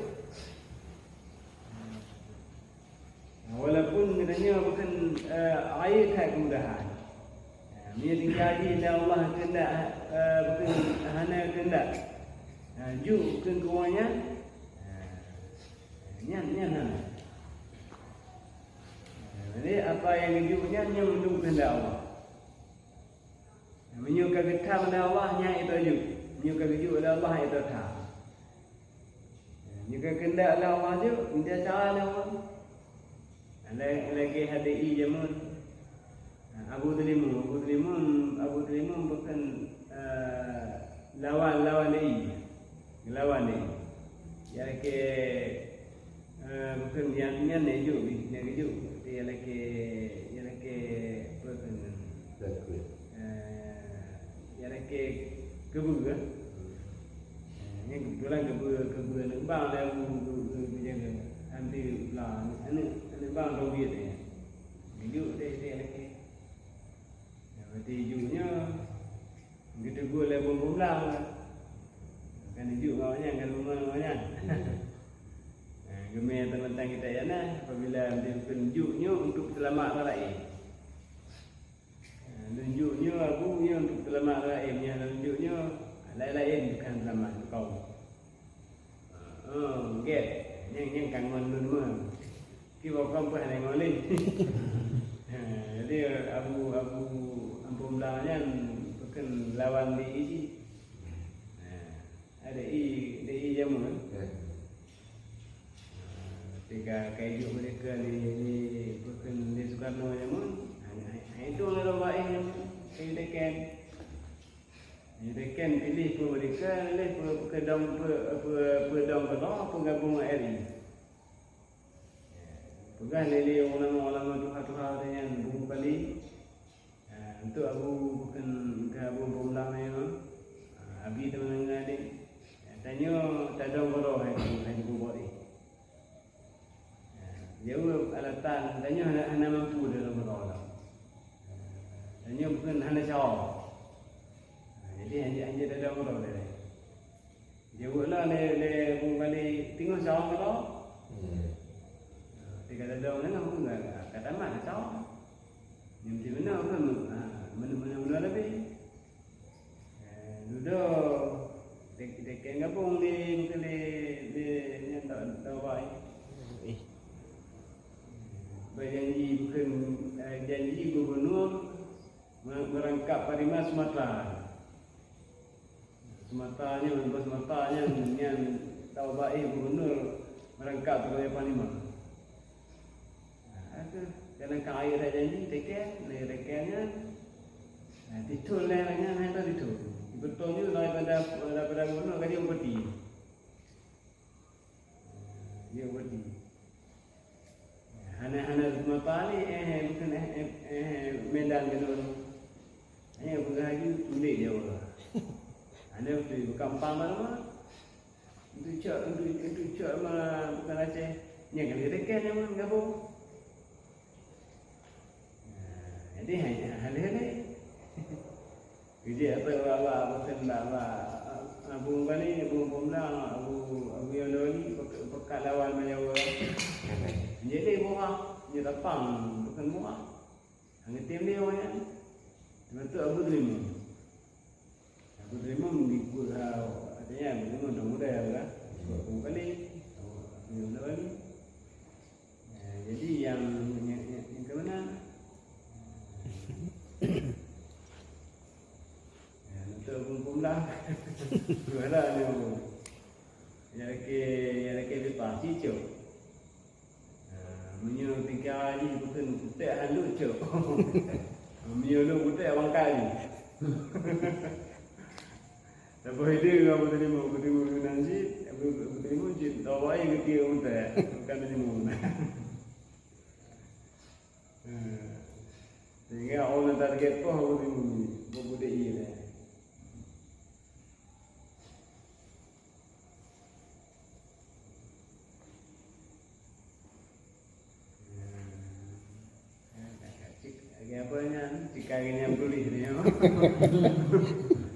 Walaupun geutanyoe bukon, eh, akhé that keumudahan. Eh, meunyoe tinggai jih lé Allah keuheundak, eh, bukon hana keuheundak. Eh, jok bukon keu awaknyan. Eh, nyan, nyan hana. Eh, jadi apa nyang geujok nyan, nyan mandum keuheundak Allah. Meunyoe ka geutham lé Allah, nyan ito jok. Meunyoe ka geujok lé Allah, ito tham. Meunyoe ka keuheundak lé Allah jok, meunyoe cara lé Allah. Lé-, lagée hadai jameun Abu Talimun, Abu Talimun, Abu Talimun bukan, eh, lawan, lawan dai. Geulawan dai. Ya, ke Eh, bukon nyan, nyan nyoe jok, nyan jok. Tapi nyang lakée, nyang lakée, apa tu nyan? Takut. Eh, nyang lakée keubeue, eh? Eh, nyan keubeulan keubeue, keubeue aneuk bang dah bu, bu, bu, bu jaga. Ambil ulah aneuk, aneuk, aneuk bang dong biet, eh. Jok deh, deh lakée. Nyang berarti jok nyoe. Geuteugur lé bom-bom lam. Kan jok ngon awaknyan, kan bom ngon awaknyan. Nah, geumé teuntang kitab nyan, apabila dibri jok nyoe untuk seulamat orang laén. Nunjuk nyoe Abu nyoe untuk seulamat laén, nyan nunjuk nyoe laén-laén bukan seulamat kaum. Oh, gét. Nyang, nyang ka ngon lôn meuh. Kiban kon peuhah ngon lé. Ha, jadi Abu, Abu Ampôn Blang nyan bukon lawan di isi. Ha, ada i, ada i jameun. Ya. Ketika kayu mereka di, di, bukon di Soekarno jameun, hanya, hanya itu lah lomba eh kayu teken. Jadi kan pilih peue mereka, pilih peue, peue keudong, peue, peue, peue dong keudroe, peue gabong ngon R I. Peugah lé, lé ulama-ulama tuha-tuha nyan buku kali. Ah, untuk Abu bukan ke Abu Ampôn Blang nyoe. Ah, Abi teuma ngon adek. Tanyoe tadong keudroe hai, hai buku bak eh. Jaweueb alasan tanyoe hana, hana mampu dalam meurala. Tanyoe bukon hana cawang. Jadi hanjeuet, hanjeuet dalam meurala. Jaweueb lah lé, lé Bung Bali, teungoh cawang keudroe. Hmm. Tinggai dalam nyan lah, ka tamat cawang. Nyang di mana kan, ha, mana-mana leubeh. Eh, dudoe, dek-, deken gabong di, di, di, nyan tak, tak baik. Eh. Berjanji bukan, eh, janji gubernur me-, merangkap panglima Sumatera. Sumatera nyan, bos Sumatera nyan, nyan tak baik gubernur merangkap sebagai panglima. Nah, itu dalam kaya dah janji, teken, lagi teken nyan. Nah, titul lé nyan, nah, itu titul. Betul juga daripada, daripada gubernur gaji bupati. Ya, bupati. Hana, hana mata ni, eh, eh, bukan, eh, eh, eh, Medan ke tu. Hanya peugah lagi, tuléh Jawa. Hana beutôi, bukan pam mana. Untuk cok, untuk, untuk cok ma, bukan Aceh. Nyan kan dekat nyaman gabung. Nah, jadi hanya haleh-haleh. Jadi apa, apa, apa, apa, apa, Abu Bali, Abu Pemlang, Abu, Abu Yonoli, pekat lawan Majawa. Jadi murah, dia lapang, bukan murah. Hang tem dia orang nyan. Lepas tu Abu Trimum. Abu Trimum ikut, ah, artinya Abu Trimum dah muda ya, kan? Ikut Abu Khalid, Abu, Abu Trimum dah balik. Ah, jadi yang, yang, yang, yang ke mana? Ya, untuk Abu Pemlang. Dua lah ni Abu. Yang laki, yang laki lepas, cicok. Ah, meunyoe tingkah jih bukon putéh han lucu. Meunyoe lôn putéh bangkai jih. Tapi ide ngon Abu Trimum, Abu Trimum nan jih, Abu, Abu Trimum jih, tahu bae ngerti ureueng putéh, bukan Abu Trimum. Ah. Sehingga orang target poh Abu Trimum jih, bubuet ie lah. Lagi apa nyan? Cika nyan tulis ni, ya.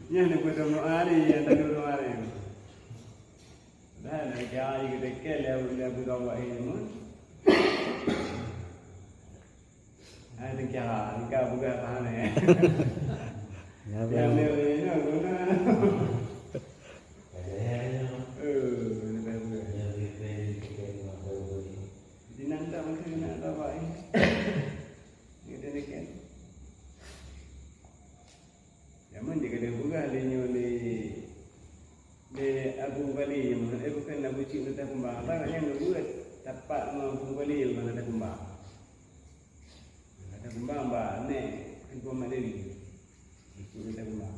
Nyan ni pun hari, yang tadi dua hari. Dah, dah jauh lagi dekat, dah, dah berubah ilmu. Ah, demikian. Engkau bukan faham, eh? Ya, ya. Yang dia, dia, dia guna. Eh, dia dah buat. Jadi, nanti macam mana tak baik? Dia dah dekat. Jameun jih ka lheueh peugah lé nyoe lé, lé Abu Bali nyoe, eh, bukan Abu Cik Nota Kumbang. Abang nyan geubuet tapak ngon Abu Bali ngon Nota Kumbang. Nota Kumbang ba nek Teungku Mat Dewi. Abu Cik Nota Kumbang.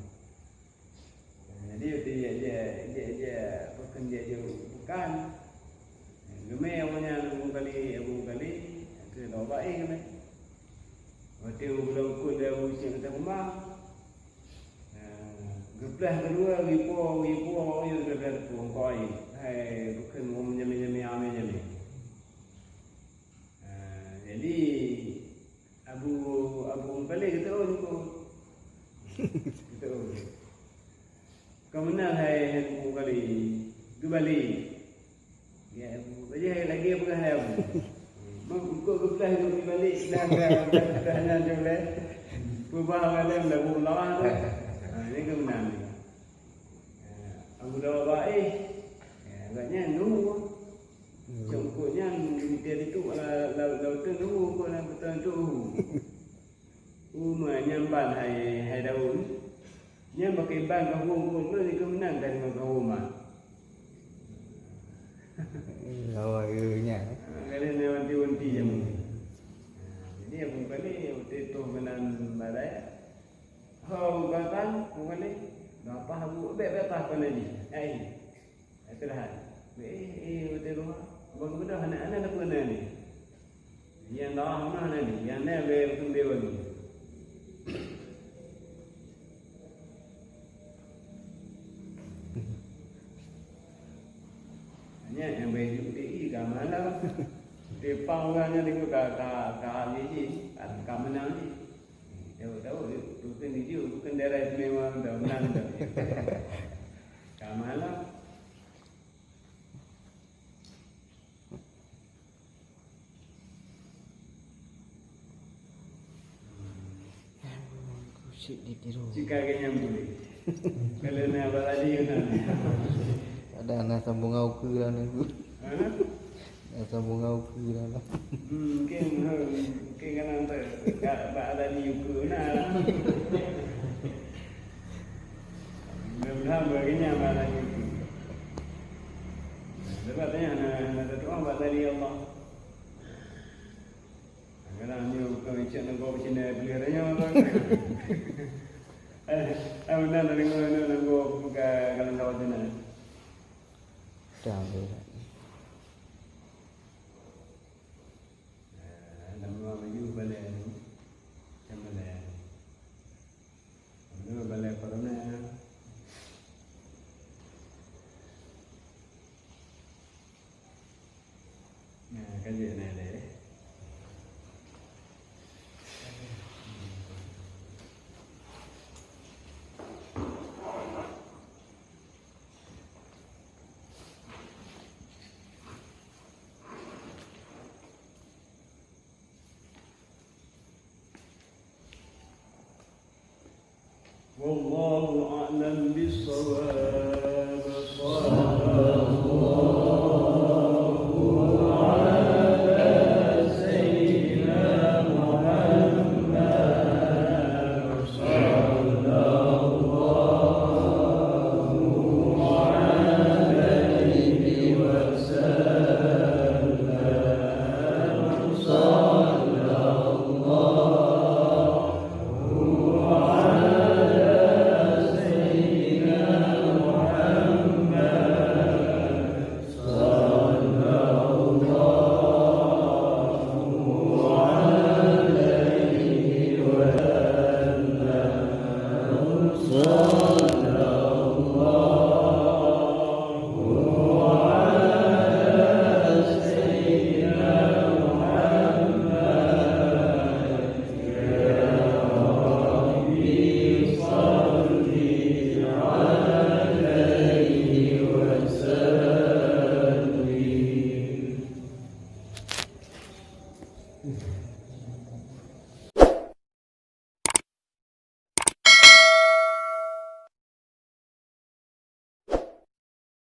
Jadi, waktu jak, jak, jak, jak, bukan jak, jak, bukan. Geumé awak nyan Abu Bali, Abu Bali, keu Abu Bali geumé. Watèe ulôn kheun lé Abu Cik Nota Kumbang. Nah, geuplah keudua, gipo, gipo, awak nyan geuplah teupeu, engkau ai. Hai, bukon ureueng nyamé-nyamé, amé nyamé. Nah, jadi, Abu, Abu Muthalib geuteu'ôn keu. Geuteu'ôn. Ka meunan hai, hai Abu Muthalib. Geubalek. Ya, Abu. Jadi hai lagèe peugah hai Abu. Bang, kok geupeugah geubalek, dah, dah, dah, dah, dah, dah, dah. Peubah ngon lem lagu ulah tu. Ha, ni keunan ni. Ha, Abu Dawa Baih. Ha, agaknya nu. Congkok nyan di tiap itu, la-, la-, laut tu nu, kok na beutôi tu. Uma nyan ban hai, hai Daud. Nyan pakai ban kahwong-kahwong tu, ni keunan tadi ngon kahwong mah. Lawa geunya. Ha, kalian ni wanti-wanti jamu. Ha, jadi aku kali, waktu itu keunan balai. Ho, gata, meugalak. Gapah bu, bèk, bèk pah keunan jih. Ai. Ai teulah. Eh, eh, beutôi ruha. Abang geubeudôh aneuk-aneuk peue na ni. Nyang gawah meunoe na ni, nyang na bèk keumbé bagoe. Nyan nyang bèk jeuet ka malam. Tepang ureueng nyan ka, ka, ka, ka, ka meunang jih. Tahu-tahu, bukan di Ju, bukan daerah istimewa, dah menang dah. Ka malam. Cik di tiru. Cik kagak nyambung. Kalau nak baladi nak. Ada nak sambung au ke lah nunggu. Ha? Nak sambung au ke lah lah. Hmm, mungkin, ha, mungkin kan nanti kat baladi ke nak lah. Mudah-mudahan bagi nyan baladi ke. Sebab tanya nak, nak doa baladi Allah. Kadang nyoe bukan cek nanggroe Cina beli raya tu. Eh, eh, benar dari nanggroe, nanggroe bukan kalau nanggroe Cina. Dah, dah. Eh, nama baju balik ni. Macam mana? Aduh, balai corona. Nah, ka jeuet na lé. والله أعلم بالصواب.